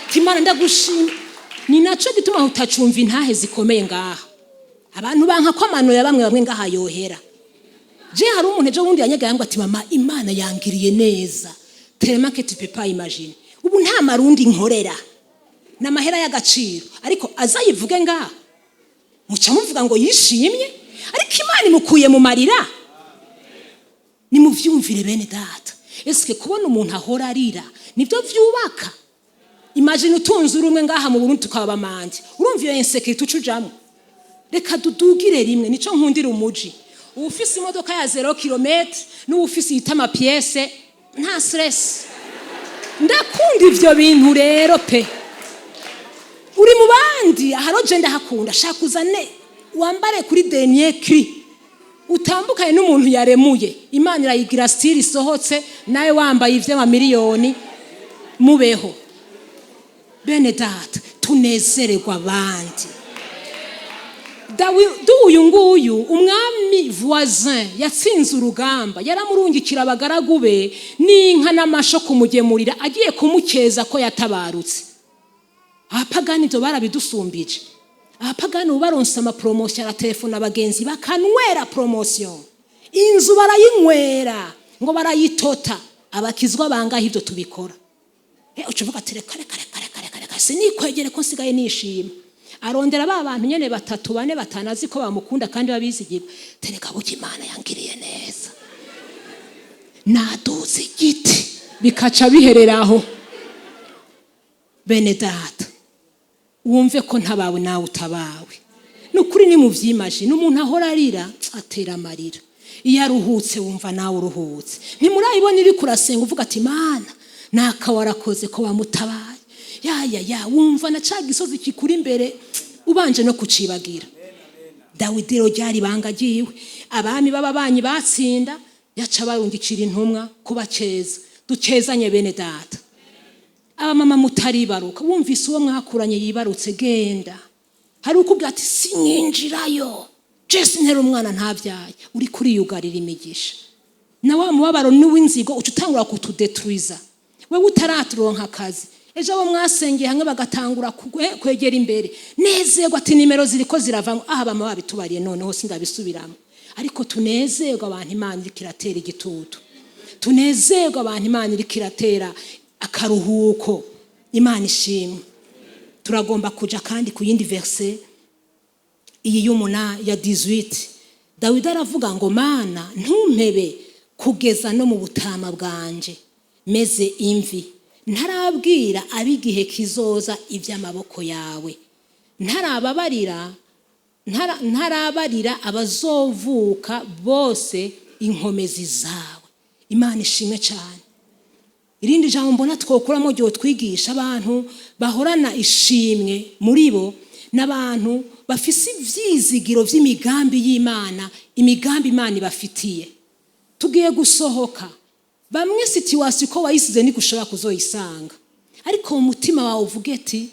[SPEAKER 1] Ati: "Imana, ndagushima." Ni nacyo gituma utacumva intahe zikomeye ngaha. Abantu banka ko amano ya bamwe bamwe ngaha yohera. Je hari umuntu ejo bundi yanyagaye ngo ati: "Mama, Imana yangiriye neza tellement que tu peux pas imaginer. Ubu nta marundi nkorera, ni amahera y'agaciro." Ariko azayivuge ngaha, muca muvuga ngo yishimye, ariko Imana imukuye mu marira. Nimuvyumvire, bene data. Eske kubona umuntu ahora arira nibyo vyubaka? Imagine utunze urumwe ngaha mu Burundi, tukaba bamanje. Urumva iyo insécurité uca ujamwo? Reka dudugire rimwe. Nico nkundira umuji. Uwufise imodoka ya 0 kilomètre n'uwufise yita ama pièces, nta stress. Ndakunda ivyo bintu rero pe. Uri mu bandi aharoje, ndahakunda. Shaka uzane wambare kuri dernier cri, utambukanye n'umuntu yaremuye. Imana irayigira style isohotse, nawe wambaye ivy'amamiliyoni. Mubeho bene data, tunezererwa abandi. Dawidi uyu nguyu, umwami voisin yatsinze urugamba, yaramurungikira abagaragu be n'inka n'amasho kumugemurira, agiye kumukeza ko yatabarutse. Abapagani ibyo barabidusumbije. Abapagani ubu baronse ama promotion, aratelefona abagenzi bakanywera promotion, inzu barayinywera ngo barayitota. Abakizwa bangahe ibyo tubikora? Uca uvuga ati: "Reka, reka, reka, reka, reka, reka, sinikwegere ko nsigaye nishima." Arondera ba bantu nyene batatu, bane, batanu azi ko bamukunda kandi babizigirwa. "Tereka, burya Imana yangiriye neza, naduze igiti." Bikaca bihereraho. Bene data, wumve ko ntabawe nawe utabawe. Ni ukuri, ni mu byimaje n'umuntu ahora arira, atera amarira. Iyo aruhutse, wumva nawe uruhutse. Ntimurayibona iri kurasenga, uvuga ati: "Mana, naka warakoze ko wamutabaye." Ya ya ya, wumva na ca gisozi kikuri imbere ubanje no kucibagira. Dawidi rero ryari ibanga ryiwe. Abami b'ababanyi batsinda, yaca barungikira intumwa kubakeza. Dukezanye bene data. Abamama mutaribaruka, wumvise uwo mwakuranye yibarutse, genda. Hari ukubwira ati: "Sinyinjirayo jesi, ntera umwana ntabyaye." Uri kuriyugarira imigisha na wa mubabaro n'uw'inzigo, uca utangura kutudetruiza. Wewe utaraturonka akazi, ejo abo mwasengeye hamwe bagatangura kwegera imbere. Nezerwa ati: "Nimero ziriko ziravamo aha." Bama babitubariye, noneho sindabisubiramo. Ariko tunezerwa abantu Imana iriko iratera igitutu, tunezerwa abantu Imana iriko iratera akaruhuko. Imana ishimwe. Turagomba kuja kandi ku yindi verset, iyi y'umuna ya 18. Dawidi aravuga ngo: "Mana, ntumpebe kugeza no mu butama bwanje meze imvi, ntarabwira ab'igihe kizoza iby'amaboko yawe, ntarababarira ntarabarira abazovuka bose inkomezi zawe." Imana ishimwe cyane. Irindi jambo mbona twokuramo ryo twigisha, abantu bahorana ishimwe muri bo n'abantu bafise ivyizigiro vy'imigambi y'Imana, imigambi Imana ibafitiye. Tugiye gusohoka. Bamwe situation uko wayisize niko ushobora kuzoyisanga, ariko mu mutima wawe uvuge ati: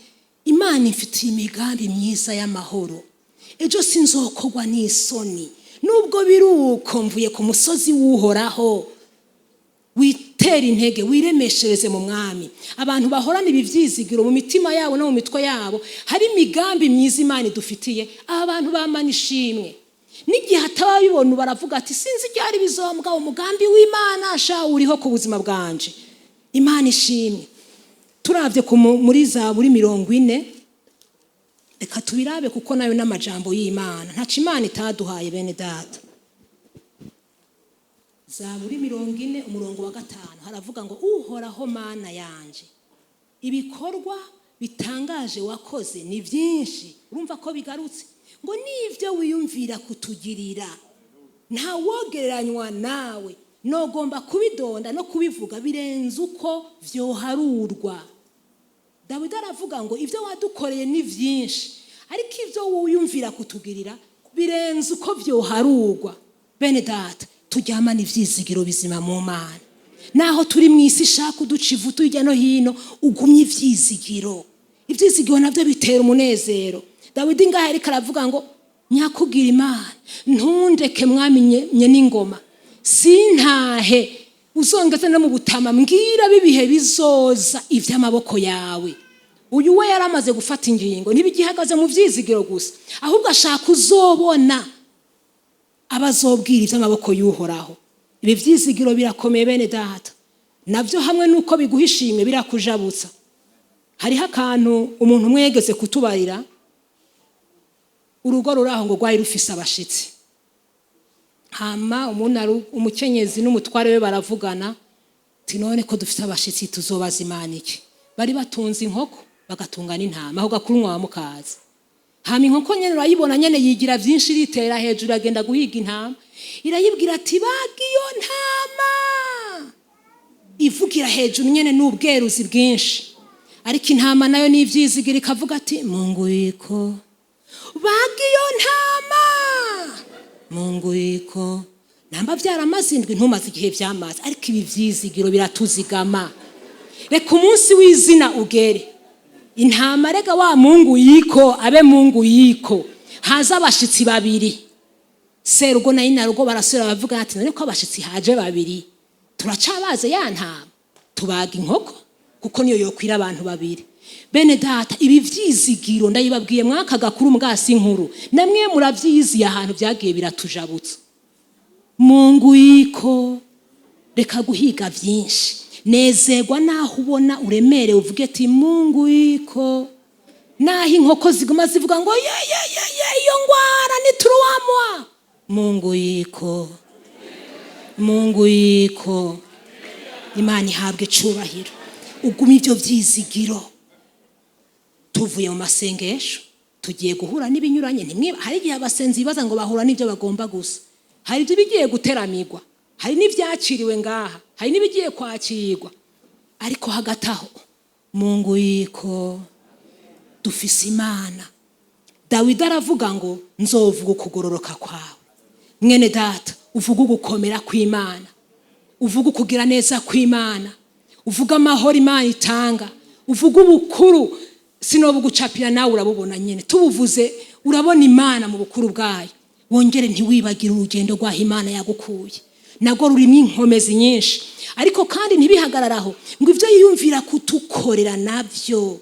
[SPEAKER 1] "Imana imfitiye imigambi myiza y'amahoro, ejo sinzokorwa n'isoni nubwo biri uko mvuye ku musozi w'Uhoraho." Witera intege, wiremeshereze mu Mwami. Abantu bahorana ibi byizigiro mu mitima yabo no mu mitwe yabo, hari imigambi myiza Imana idufitiye. Aba bantu bamana ishimwe n'igihe atababibona, baravuga ati: "Sinzi ibyari bizombwa, umugambi w'Imana sha uriho ku buzima bwanje." Imana ishimwe. Turabye muri Zaburi 40, reka tubirabe kuko nayo n'amajambo y'Imana. Ntaco Imana itaduhaye, bene data. Zaburi 40, umurongo wa 5, haravuga ngo: "Uhoraho Mana yanje, ibikorwa bitangaje wakoze ni byinshi." Urumva ko bigarutse ngo n'ibyo wiyumvira kutugirira ntawogereranywa nawe, nogomba kubidonda no kubivuga birenze uko vyoharurwa. Dawidi aravuga ngo ibyo wadukoreye ni byinshi, ariko ibyo wiyumvira kutugirira birenze uko vyoharurwa. Bene data, turyamane ivyizigiro bizima mu Mana. Naho turi mu isi ishaka uduca ivutu hirya no hino, ugumye ivyizigiro. Ivyizigiro navyo bitera umunezero. Dawidi ngaho ariko aravuga ngo: "Nyakubwira Imana, ntundeke mwami nye n'ingoma, sintahe, uzongeze no mu butama, mbwira b'ibihe bizoza iby'amaboko yawe." Uyu we yari amaze gufata ingingo, ntibigihagaze mu byizigiro gusa, ahubwo ashaka uzobona abazobwira iby'amaboko y'Uhoraho. Ibi byizigiro birakomeye, bene data. Nabyo hamwe n'uko biguha ishimwe, birakujabutsa. Hariho akantu umuntu umwe yegeze kutubarira. Urugo ruri aho ngo rwari rufise abashitsi. Hama umuntu, umukenyezi n'umutware we baravugana ati: "None ko dufite abashitsi, tuzobaza Imana iki?" Bari batunze inkoko, bagatunga n'intama. Aho gakuru wa mukaza. Hama inkoko nyene urayibona nyene yigira vyinshi, iritera hejuru, agenda guhiga intama, irayibwira ati: "Baga iyo ntama." Ivugira hejuru nyene n'ubweruzi bwinshi, ariko intama nayo n'ivyizigira, ikavuga ati: "Mungu iko, baga iyo ntama, Mungu iko." Namba vyaramaze indwi, ntumaze igihe vyamaze, ariko ibi vyizigiro biratuzigama. Reka umunsi w'izina ugere, intama rega wa Mungu yiko abe Mungu yiko. Haza abashitsi babiri, serugo na inarugo barasubira bavuga ati: "None ko abashitsi haje babiri, turacabaze ya ntama, tubaga inkoko kuko niyo yokwira abantu babiri." Bene data, ibi vyizigiro ndayibabwiye mwaka gakuru mbwasi inkuru, namwe muravyiziye ahantu vyagiye biratujabutsa. Mungu yiko, reka guhiga vyinshi, nezerwa naho ubona uremerewe, uvuge ati: "Mungu yiko." Naho inkoko ziguma zivuga ngo: "Ye ye ye ye, iyo ngwara ni turuwamwa," Mungu yiko, Mungu yiko. Imana ihabwe icubahiro. Ugume ivyo vyizigiro. Tuvuye mu masengesho, tugiye guhura n'ibinyuranye. Ntimwe hari igihe abasenzi bibaza ngo bahura n'ibyo bagomba gusa. Hari ibyo bigiye guteramigwa, hari n'ibyakiriwe ngaha, hari n'ibigiye kwakirwa, ariko hagati aho Mungu yiko, dufise Imana. Dawidi aravuga ngo: "Nzovuga ukugororoka kwawe." Mwene data, uvuga ugukomera kw'Imana, uvuga ukugira neza kw'Imana, uvuga amahoro Imana itanga, uvuga ubukuru. Sinobugucapira, nawe urabubona nyine. Tubuvuze urabona Imana mu bukuru bwayo. Wongere ntiwibagire urugendo rw'aho Imana yagukuye, nabwo rurimo inkomezi nyinshi. Ariko kandi ntibihagararaho, ngo ibyo yiyumvira kutukorera nabyo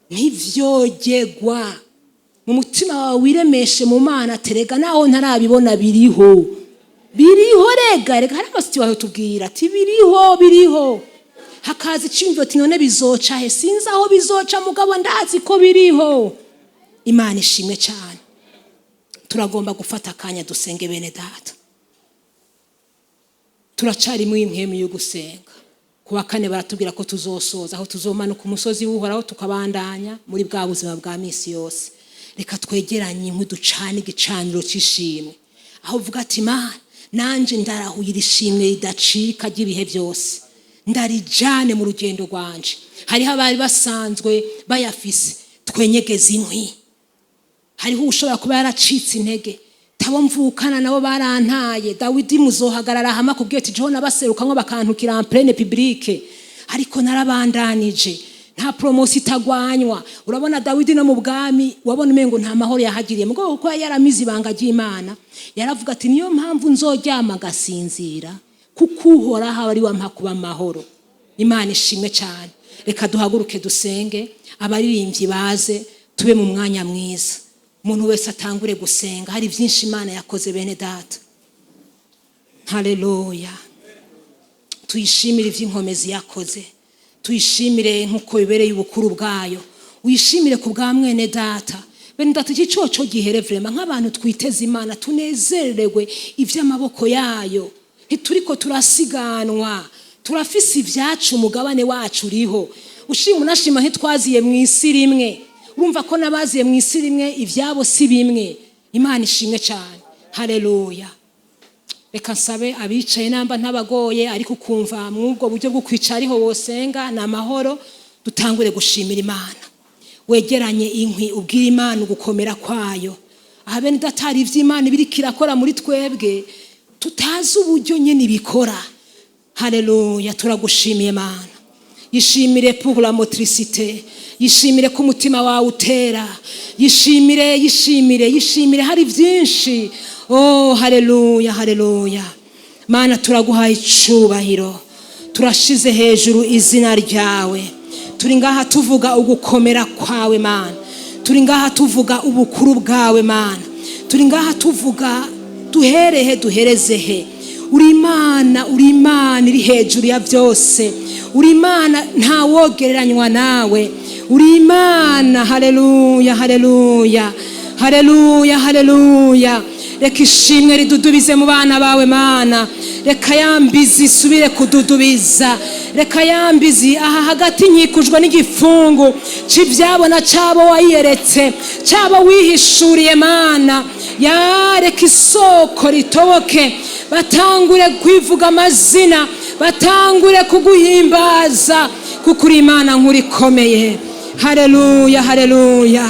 [SPEAKER 1] ntibyogegwa mu mutima wawe. Wiremeshe mu Mana, terega naho ntarabibona, biriho, biriho. Rega rega hari amasiti wawe tubwira ati: "Biriho, biriho." Hakaza icyumviro ati: "None bizoca he?" Sinzi aho bizoca, mugabo ndazi ko biriho. Imana ishimwe cyane. Turagomba gufata akanya dusenge. Bene data, turacarimo impwemu yo gusenga. Ku wa kane baratubwira ko tuzosoza, aho tuzomanuka umusozi w'Uhoraho, tukabandanya muri bwa buzima bwa misi yose. Reka twegeranye inkwi, ducane igicaniro cy'ishimwe, aho uvuga ati: "Mana, nanje ndarahuye iri shimwe ridacika ry'ibihe byose, ndarijane mu rugendo rwanje." Hariho abari basanzwe bayafise. Twenyegeze inkwi. Hariho ushobora kuba yaracitse intege, tabo mvukana nabo barantaye. Dawidi muzohagarara hamwe akubwiye ati: "Jeho nabaserukamwo bakantukira en pleine publique, ariko narabandanije." Nta promotion itagwanywa. Urabona Dawidi no mu bwami wabona umengo nta mahoro yahagiriye, mugabo kuko yari yaramize ibanga ry'Imana, yaravuga ati: "Niyo mpamvu nzoryama ngasinzira, kuko Uhoraho ari wampa kuba amahoro." Imana ishimwe cyane. Reka duhaguruke dusenge, abaririmbyi baze, tube mu mwanya mwiza, umuntu wese atangure gusenga. Hari byinshi Imana yakoze, bene data. Haleluya! Tuyishimire iby'inkomezi yakoze, tuyishimire nk'uko bibereye ubukuru bwayo. Wishimire ku bwa mwene data. Bene data, iki coco gihere vraiment nk'abantu twiteze Imana, tunezererwe iby'amaboko yayo. Ntituriko turasiganwa, turafise ibyacu, umugabane wacu uriho. Ushima unashima, ntitwaziye mu isi rimwe. Urumva ko n'abaziye mu isi rimwe ibyabo si bimwe. Imana ishimwe cyane. Haleluya! Reka nsabe abicaye, namba ntabagoye, ariko ukumva mw'ubwo buryo bwo kwicara ariho wosenga ni amahoro, dutangure gushimira Imana. Wegeranye inkwi, ubwire Imana ugukomera kwayo. Aha bene data, hari iby'Imana ibiriko irakora muri twebwe tutazi uburyo nyine ibikora. Haleluya! Turagushimiye Mana. Yishimire pour la motricité, yishimire ko umutima wawe utera, yishimire, yishimire, yishimire. Hari byinshi. Oh, haleluya, haleluya! Mana, turaguhaye icubahiro, turashize hejuru izina ryawe. Turi ngaha tuvuga ugukomera kwawe Mana, turi ngaha tuvuga ubukuru bwawe Mana, turi ngaha tuvuga duherehe duhereze he. Uri Imana, uri Imana iri hejuru ya byose, uri Imana ntawogereranywa nawe, uri Imana. Haleluya, haleluya, haleluya, haleluya! Reka ishimwe ridudubize mu bana bawe Mana, reka ya mbizi isubire kududubiza. Reka yambizi aha hagati nkikujwe n'igifungu c'ivyabona cabo wayiyeretse, cabo wihishuriye Mana. Yareka isoko ritoboke, batangure kwivuga amazina, batangure kuguhimbaza, kuko uri Imana nkuru ikomeye. Haleluya, haleluya.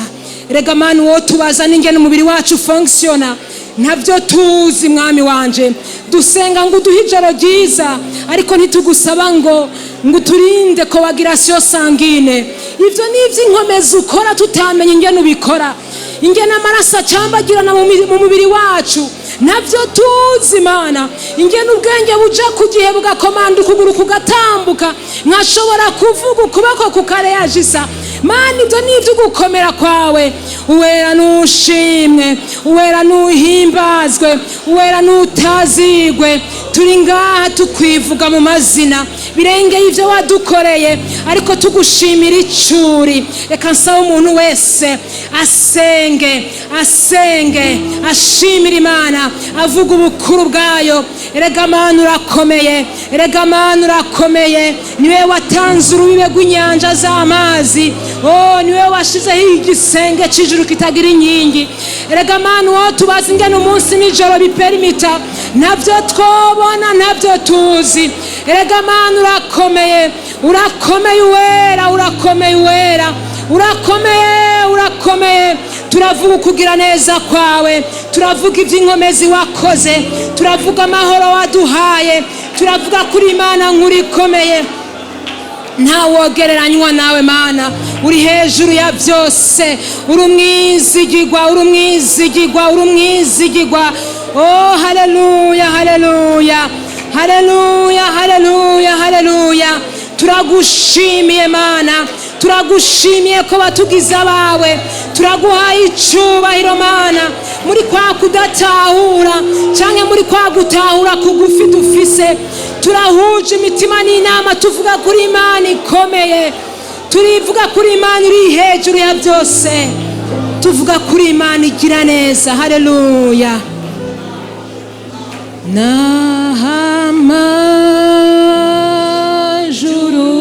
[SPEAKER 1] Rega Mana, uwo tubaza n'ingene umubiri wacu fonctionna, ntabyo tuzi. Mwami wanje, dusenga ngo uduhe ijoro ryiza, ariko ntitugusaba ngo uturinde coagulation sanguine. Ibyo ni iby'inkomezi ukora tutamenya ingene ubikora, ingene amaraso acambagirana mu mubiri wacu, ntabyo tuzi Mana. Ingene ubwenge buja ku gihe, bugakomanda ukuguru kugatambuka, nkashobora kuvuga, ukuboko kukareyajisa. Mana, ibyo ni iby'ugukomera kwawe. Uwera nushimwe, uwera nuhimbazwe, uwera nutazigwe. Turi ngaha tukwivuga mu mazina birengeye ibyo wadukoreye, ariko tugushimira icuri. Reka nsaba umuntu wese asenge, asenge ashimira Imana, avuga ubukuru bwayo. Erega Mana urakomeye, erega Mana urakomeye. Niwe watanze urubibe rw'inyanja z'amazi. Oh, niwe washizeho igisenge cy'ijuru kitagira inkingi. Erega Mana, uwo tubaza ingene umunsi n'ijoro biperimita, ntabyo twobona, ntabyo tuzi. Erega Mana urakomeye, urakomeye, uwera urakomeye, uwera urakomeye, urakomeye. Turavuga ukugira neza kwawe, turavuga iby'inkomezi wakoze, turavuga amahoro waduhaye, turavuga kuri Imana nkuru ikomeye. Ntawogereranywa nawe Mana, uri hejuru ya byose, uri umwizigigwa, uri umwizigigwa, uri umwizigigwa. Oh, haleluya, haleluya, haleluya, haleluya, haleluya. Turagushimiye Mana, turagushimiye ko batugize abawe. Turaguhaye icubahiro Mana. Muri kwa kudatahura cyangwa muri kwa gutahura kugufi dufise, turahuje imitima n'inama, tuvuga kuri Imana ikomeye, turivuga kuri Imana iri hejuru ya byose, tuvuga kuri Imana igira neza. Haleluya. Nahamajuru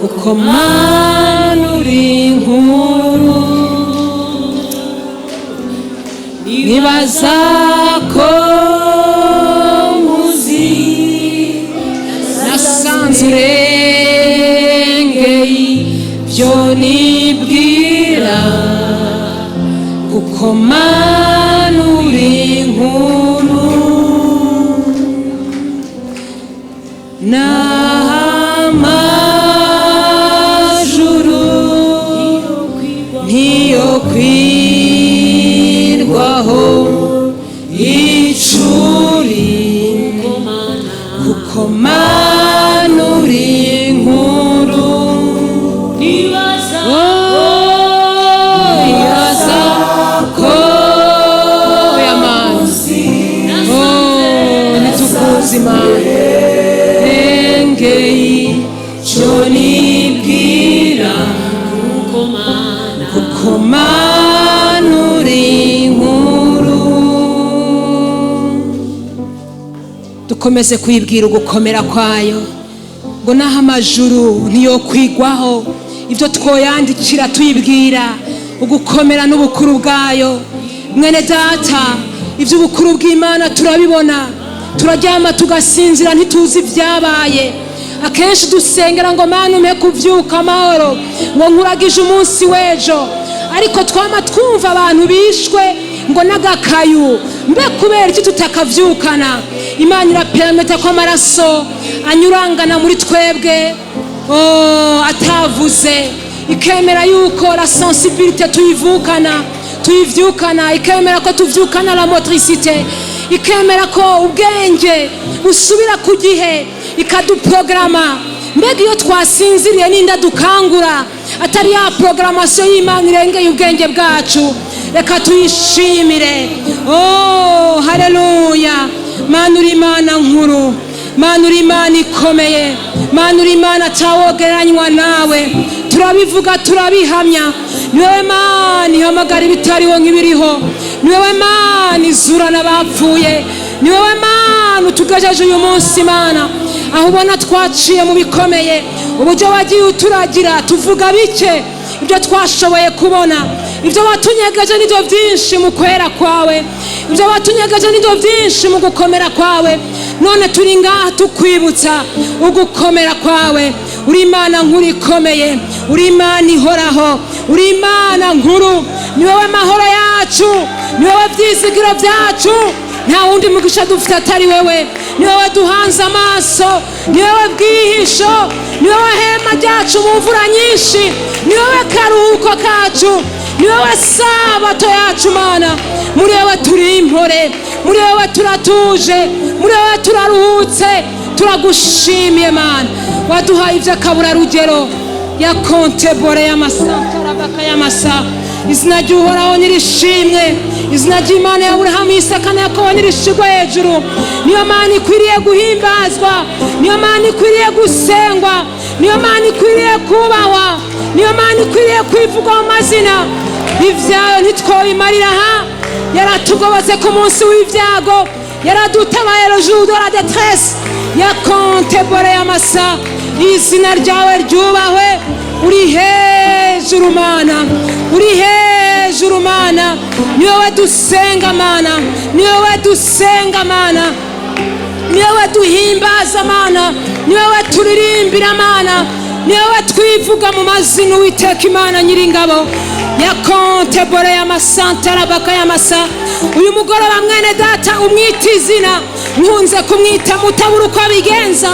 [SPEAKER 1] kuko Mana uri inkuru, nibaza ko muzi, nasanze urengeye ibyo nibwira, kuko Mana uri inkuru. N'amajuru ntiyo kwirwaho icuri, kuko Mana uri inkuru. Oh, ibaza ko yamana. Oh, ntitukuzi Imana rengeye icyo nibwira, kuko Mana uri inkuru. Dukomeze kwibwira ugukomera kwayo, ngo naho amajuru ntiyokwigwaho ibyo twoyandikira tuyibwira ugukomera n'ubukuru bwayo. Mwene data, iby'ubukuru bw'Imana turabibona. Turaryama tugasinzira, ntituzi ibyabaye. Akenshi dusengera ngo Mana umpe kubyuka amahoro, ngo nkuragije umunsi w'ejo, ariko twama twumva abantu bishwe ngo n'agakayu. Mbe kubera iki tutakavyukana? Imana iraperameta ko amaraso anyurangana muri twebwe, oh, atavuze, ikemera yuko la sensibilité tuyivukana, tuyivyukana, ikemera ko tuvyukana la motricité, ikemera ko ubwenge busubira ku gihe, ikaduprograma. Mbega iyo twasinziriye n'inda dukangura atari ya programmation y'Imana irengeye ubwenge bwacu? Reka tuyishimire. Oh, haleluya. Mana, uri Imana nkuru, Mana uri Imana ikomeye, Mana uri Imana atawogereranywa nawe. Turabivuga, turabihamya. Ni wowe Mana ihamagara ibitariho nk'ibiriho. Ni wowe Mana izura n'abapfuye. Ni wowe Mana utugejeje uyu munsi. Mana, aho ubona twaciye mu bikomeye, uburyo wagiye uturagira, tuvuga bike ibyo twashoboye kubona. Ibyo watunyegeje nibyo byinshi mu kwera kwawe, ibyo watunyegeje nibyo byinshi mu gukomera kwawe. None turi ngaha tukwibutsa ugukomera kwawe. Uri Imana nkuru ikomeye, uri Imana ihoraho, uri Imana nkuru. Ni wowe mahoro yacu, ni wowe byizigiro byacu. Nta wundi mugisha dufite atari wewe. Ni wowe duhanze amaso, ni wowe bwihisho, ni wowe hema ryacu mu mvura nyinshi, ni wowe karuhuko kacu, ni wowe sabato yacu. Mana, muri wowe turi impore, muri wowe turatuje, muri wowe turaruhutse. Turagushimiye Mana, waduhaye iby'akaburarugero ya kontebore y'amasantarabaka y'amasa. Izina ry'Uhoraho nirishimwe, izina ry'Imana ya Aburahamu, Isaka na Yakobo nirishigwe hejuru. Niyo Mana ikwiriye guhimbazwa, niyo Mana ikwiriye gusengwa, niyo Mana ikwiriye kubahwa, niyo Mana ikwiriye kwivugwa mu mazina. Ibyayo ntitwobimarira aha. Yaratugobotse ku munsi w'ibyago, yaradutabaye le jour de la détresse ya kontebore y'amasa. Izina ryawe ryubahwe. Uri hejuru Mana, uri hejuru Mana. Ni wowe dusenga Mana, ni wowe dusenga Mana, ni wowe duhimbaza Mana, ni wowe turirimbira Mana, ni wowe twivuga mu mazina. Uwiteka Imana Nyiringabo ya kontebore y'amasantarabaka y'amasa. Uyu mugoroba, mwene data, umwita izina. Nkunze kumwita Mutabura uko abigenza,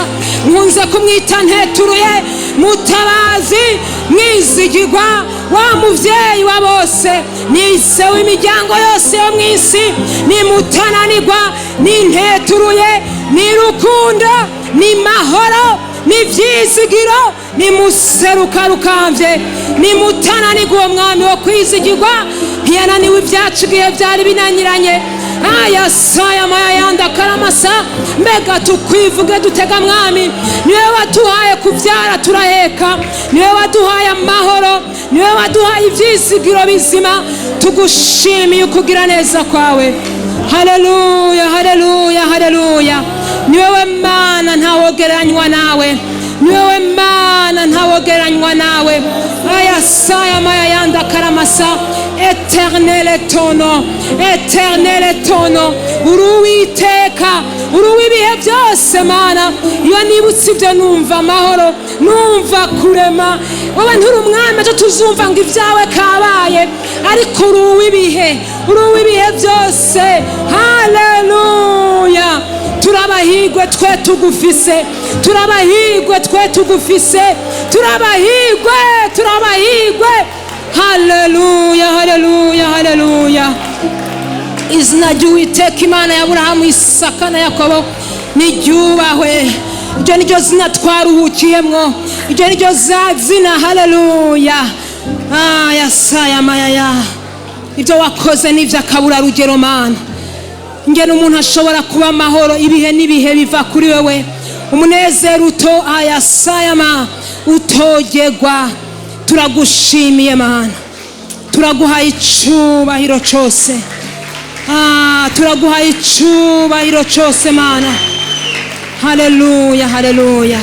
[SPEAKER 1] nkunze kumwita Nteturuye, Mutabazi, Mwizigirwa, wa muvyeyi wa bose, ni se w'imiryango yose yo mu isi, ni Mutananirwa, ni Nteturuye, ni Rukundo, ni Mahoro, ni Vyizigiro, ni Museruka rukambye, ni Mutananirwa. Uwo mwami wo kwizigirwa ntiyananiwe ibyacu igihe byari binaniranye. Aya saya maya yanda karamasa. Mbega tukwivuge dutega mwami? Niwe waduhaye kubyara turaheka, niwe waduhaye amahoro, niwe waduhaye ibyizigiro bizima. Tugushimiye ukugira neza kwawe. Haleluya, haleluya, haleluya. Ni wowe Mana, ntawogereranywa nawe. Ni wowe Mana, ntawogereranywa nawe. Aya saya maya yanda karamasa. Éternel est ton nom, éternel est ton nom. Uri Uwiteka, uri uw'ibihe byose Mana. Iyo nibutse ibyo numva amahoro, numva kurema. Wowe nturi umwami ejo tuzumva ngo ibyawe kabaye, ariko uri uw'ibihe, uri uw'ibihe byose. Haleluya. Turabahigwe twe tugufise, turabahigwe twe tugufise, turabahigwe, turabahigwe. Haleluya, haleluya, haleluya. Izina ry'Uwiteka Imana ya Aburahamu, Isaka na Yakobo niryubahwe. Iryo ni ryo zina twaruhukiyemwo, iryo ni ryo zina. Haleluya. Aya saya mayaya. Ibyo wakoze ni iby'akaburarugero Mana. Ngena umuntu ashobora kuba amahoro ibihe n'ibihe biva kuri wewe. Umunezero uto aya sayama utogerwa. Turagushimiye Mana, turaguhaye icubahiro cyose. Turaguhaye icubahiro cyose Mana. Haleluya, haleluya,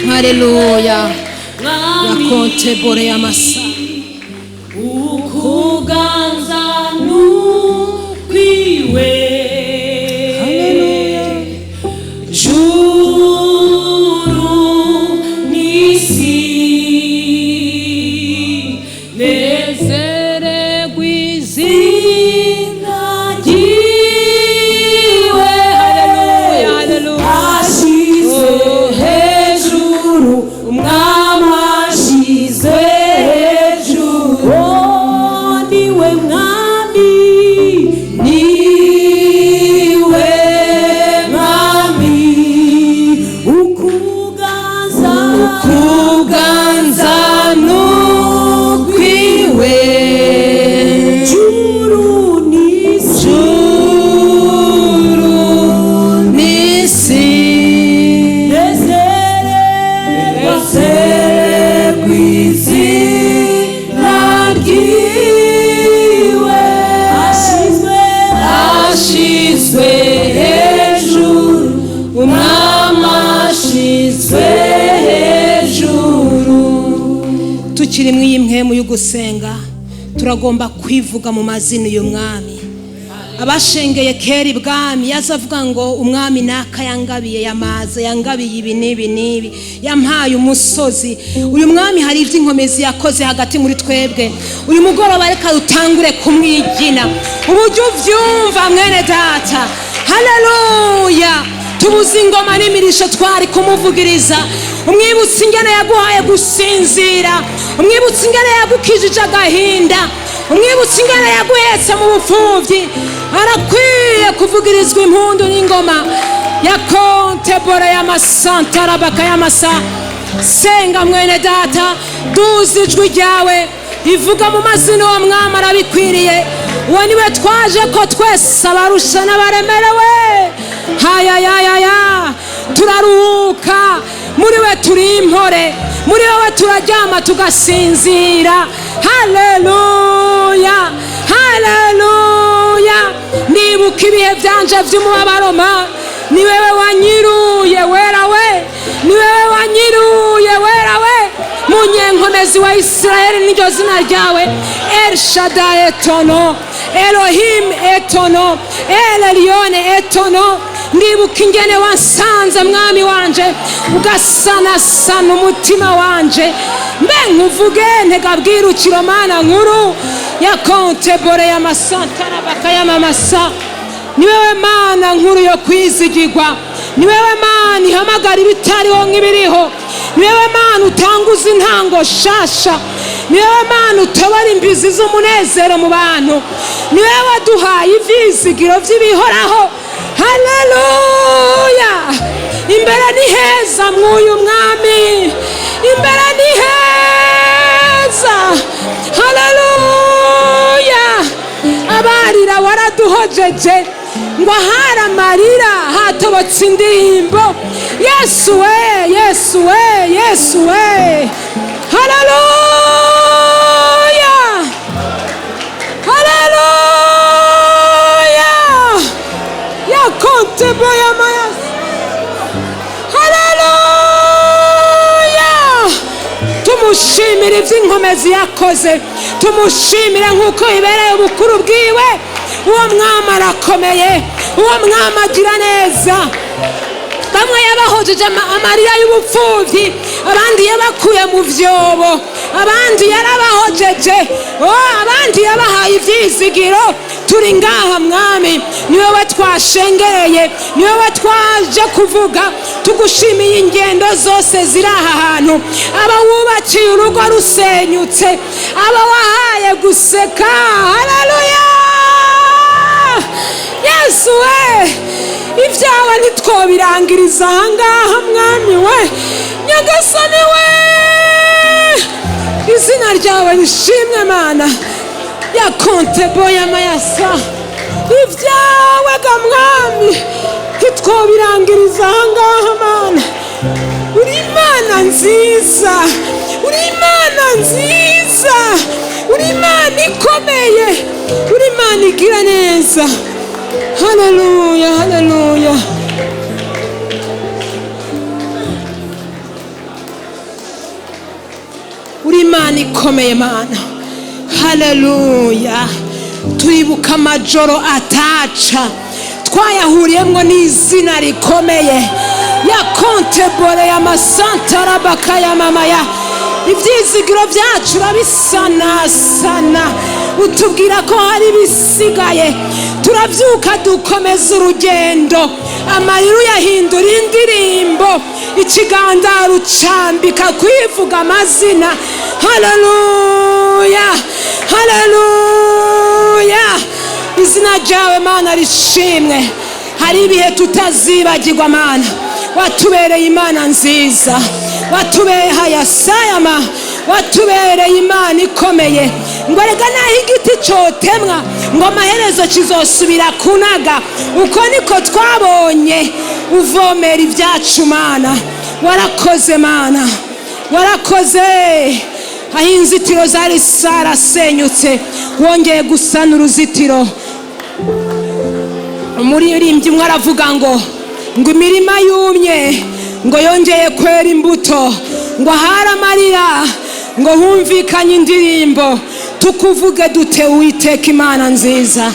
[SPEAKER 1] haleluya. Yakontebore y'amasa.
[SPEAKER 2] Ukuganza nukwiwe.
[SPEAKER 1] Haleluya.
[SPEAKER 2] Juru n'isi
[SPEAKER 1] Nezererwa
[SPEAKER 2] izina ryiwe.
[SPEAKER 1] Haleluya, haleluya.
[SPEAKER 2] Ashize hejuru, umwami ashize.
[SPEAKER 1] Tukiri iyi mpwemu yo gusenga, turagomba kwivuga mu mazina uyu mwami. Abashengeye kera ibwami, yaza avuga ngo umwami naka yangabiye, yamaze yangabiye ibi n'ibi n'ibi, yampaye umusozi. Uyu mwami hari iby'inkomezi yakoze hagati muri twebwe. Uyu mugoroba reka dutangure kumwigina uburyo ubyumva, mwene data. Haleluya! Tubuze ingoma n'imirisho twari kumuvugiriza. Umwibutsa ingene yaguhaye gusinzira, umwibutsa ingene yagukijije agahinda, umwibutsa ingene yaguhetse mu bupfubyi. Arakwiye kuvugirizwa impundu n'ingoma ya kontebora y'amasantarabaka y'amasa. Senga mwene data, duza ijwi ryawe, ivuga mu mazina uwo mwami, arabikwiriye. Uwo niwe twaje ko twese, abarusha n'abaremerewe, hayayayaya, turaruhuka muri we, turi impore muri wowe, turaryama tugasinzira. Haleluya, haleluya! Nibuka ibihe byanje by'umubabaro, ma ni wewe wanyiruye, wera we, ni wewe wanyiruye, wera we, munyenkomezi wa Isirayeli, niryo zina ryawe. El Shaddai etono, Elohim etono, El Elyon etono. Ndibuka ingene wansanze, mwami wanje, ugasanasana umutima wanje. Mbe nkuvuge ntegabwirukiro, mana nkuru ya kontebore y'amasantarabaka y'amamasa. Ni wewe mana nkuru yo kwizigirwa, ni wewe mana ihamagara ibitariho nk'ibiriho, ni wewe mana utanguza intango shasha, ni wewe mana utobora imbizi z'umunezero mu bantu, ni wewe waduhaye ivyizigiro vy'ibihoraho. Haleluya! Imbere ni heza mw'uyu mwami, imbere ni heza. Haleluya! Abarira waraduhojeje, ngo ahari amarira hatobotse indirimbo. Yesu we, Yesu we, Yesu we! Haleluya, haleluya! Yakontebo yamayasi. Haleluya! Tumushimire iby'inkomezi yakoze, tumushimire nk'uko bibereye ubukuru bwiwe. Uwo mwami arakomeye, uwo mwami agira neza. Bamwe yabahojeje amarira y'ubupfubyi, abandi yabakuye mu vyobo, abandi yarabahojeje, oh, abandi yabahaye ivyizigiro. Turi ngaha mwami, ni wowe twashengereye, ni wowe twaje kuvuga. Tugushimiye ingendo zose ziri aha hantu, aba wubakiye urugo rusenyutse, aba wahaye guseka. Haleluya! Yesu we, ibyawe ntitwobirangiriza ahangaha, mwami we, nyagasani we, izina ryawe rishimwe mana ya kontebo y'amayasa. Ibyawe ga mwami ntitwobirangiriza ahangaha. Mana, uri imana nziza, uri imana nziza, uri imana ikomeye, uri imana igira neza. Haleluya, haleluya! Uri imana ikomeye mana. Haleluya! Turibuka amajoro ataca twayahuriyemo n'izina rikomeye ya kontebore y'amasantarabaka ya mama ya. Ibyizigiro byacu urabisanasana, utubwira ko hari ibisigaye. Turabyuka, dukomeza urugendo, amarira uyahindura indirimbo, ikiganza rucambika kwivuga amazina. Haleluya, haleluya! Izina ryawe mana rishimwe. Hari ibihe tutazibagirwa mana, watubereye imana nziza, watubereye hayasayama, watubereye imana ikomeye. Ngo rega naho igiti cyotemwa, ngo amaherezo kizosubira kunaga. Uko niko twabonye uvomera ibyacu mana. Warakoze mana, warakoze. Aho inzitiro zari zarasenyutse, wongeye gusana uruzitiro. Umuririmbyi umwe aravuga ngo imirima yumye ngo yongeye kwera imbuto, ngo ahari amarira. Ngo humvikanye indirimbo, tukuvuge dute, Uwiteka Imana nziza?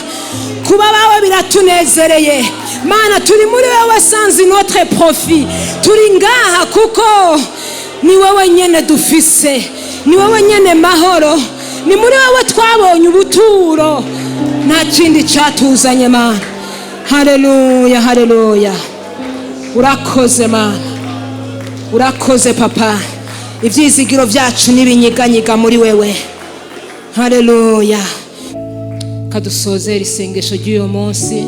[SPEAKER 1] Kuba bawe biratunezereye, Mana. Turi muri wowe sans notre profit. Turi ngaha kuko ni wowe nyene dufise, ni wowe nyene mahoro, ni muri wowe twabonye ubuturo, nta kindi cyatuzanye, Mana. Haleluya, haleluya! Urakoze, Mana, urakoze, Papa. Ibyizigiro byacu n'ibinyiganyiga muri wewe. Haleluya! Kadusozera isengesho ry'uyu munsi.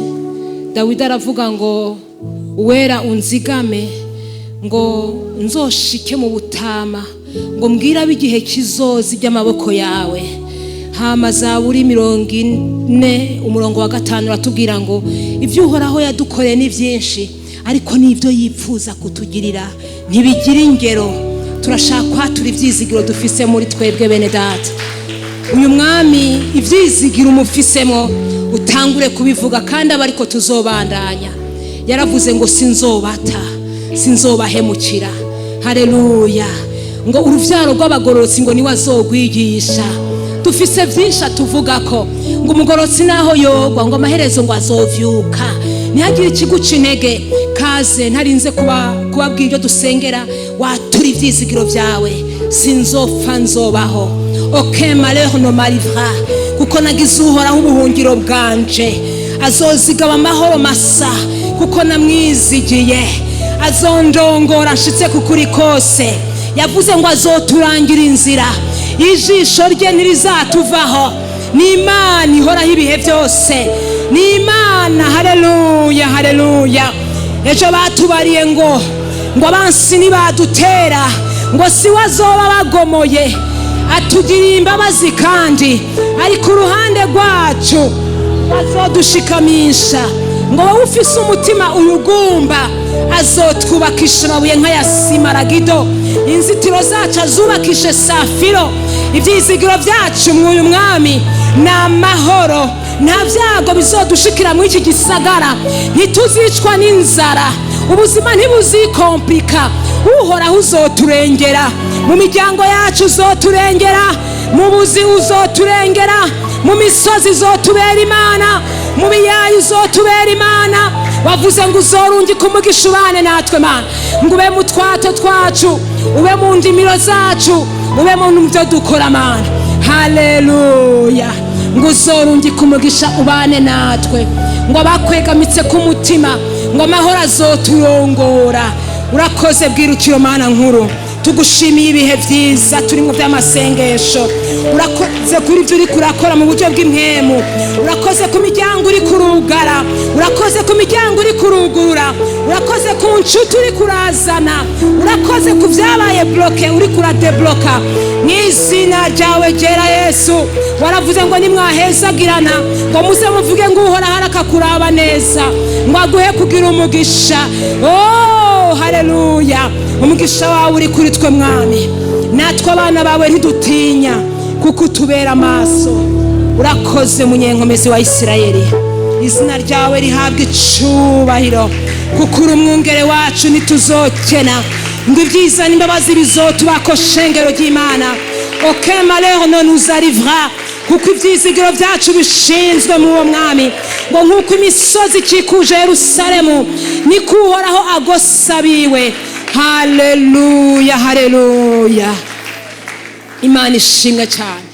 [SPEAKER 1] Dawidi aravuga ngo: "Uwera unzigame, ngo nzoshike mu butama, ngo mbwire ab'igihe kizoza iby'amaboko yawe." Hama Zaburi 40 umurongo wa 5 uratubwira ngo ibyo Uhoraho yadukoreye ni byinshi, ariko n'ibyo yipfuza kutugirira ntibigira ingero. Turashaka kwatura ibyizigiro dufise muri twebwe, bene Data. Uyu mwami, ibyizigiro umufisemo, utangure kubivuga, kandi aba ariko tuzobandanya. Yaravuze ngo: "Sinzobata, sinzobahemukira." Hareruya! Ngo urubyaro rw'abagororotsi ngo niwe azogwigisha. Dufise byinshi atuvuga ko ngo umugororotsi naho yogwa, ngo amaherezo ngo azovyuka. Ntihagire ikiguca intege. Kaze, ntarinze kubabwira ibyo dusengera, watura ibyizigiro byawe: "Sinzopfa, nzobaho. Aucun malheur ne m'arrivera, kuko nagize Uhoraho ubuhungiro bwanje. Azozigaba amahoro masa, kuko namwizigiye. Azondongora nshitse ku kuri kose." Yavuze ngo azoturangira inzira, ijisho rye ntirizatuvaho. Ni Imana ihoraho ibihe byose, ni Imana. Haleluya, haleluya! Ejo batubariye ngo abansi nibadutera, ngo si we azoba bagomoye. Atugiriye imbabazi kandi ari ku ruhande rwacu, azodushikamisha. Ngo wowe ufise umutima uyugumba, azotwubakisha amabuye nk'aya simaragido, inzitiro zacu azubakishe safiro. Ibyizigiro byacu mw'uyu mwami ni amahoro. Nta byago bizodushikira muri iki gisagara, ntituzicwa n'inzara, ubuzima ntibuzikompika. Uhoraho uzoturengera mu miryango yacu, uzoturengera mu buzi, uzoturengera mu misozi, uzotubera Imana mu biyaya, uzotubera Imana. Wavuze ngo uzorungika umugisha ubane natwe, Mana, ngo ube mu twato twacu, ube mu ndimiro zacu, ube mu byo dukora, Mana. Haleluya! Ngo uzorungika umugisha ubane natwe, ngo abakwegamitse ku mutima, ngo amahoro azoturongora. Urakoze, bwirukiro, Mana nkuru. Tugushimiye ibihe byiza turimo by'amasengesho. Urakoze kuri ibyo uri kurakora mu buryo bw'impwemu. Urakoze ku miryango uri kurugara, urakoze ku miryango uri kurugurura, urakoze ku nshuti uri kurazana, urakoze ku byabaye bloqué uri kuradebloka mu izina ryawe ryera, Yesu. Waravuze ngo nimwahezagirana, ngo muze muvuge ngo Uhoraho arakakuraba neza, ngo aguhe kugira umugisha. Oh, haleluya! Umugisha wawe uri kuri twe, Mwami. Natwe abana bawe ntidutinya, kuko utubera amaso. Urakoze, munyenkomezi wa Isirayeli. Izina ryawe rihabwa icubahiro, kuko uri umwungere wacu, ntituzokena. Ngo ibyiza n'imbabazi bizotubako, shengero ry'Imana. Aucun malheur ne nous arrivera, kuko ibyizigiro byacu bishinzwe mu uwo mwami. Ngo nk'uko imisozi ikikuje Yerusalemu, niko Uhoraho agosabiwe. Haleluya, haleluya! Imana ishimwe cyane.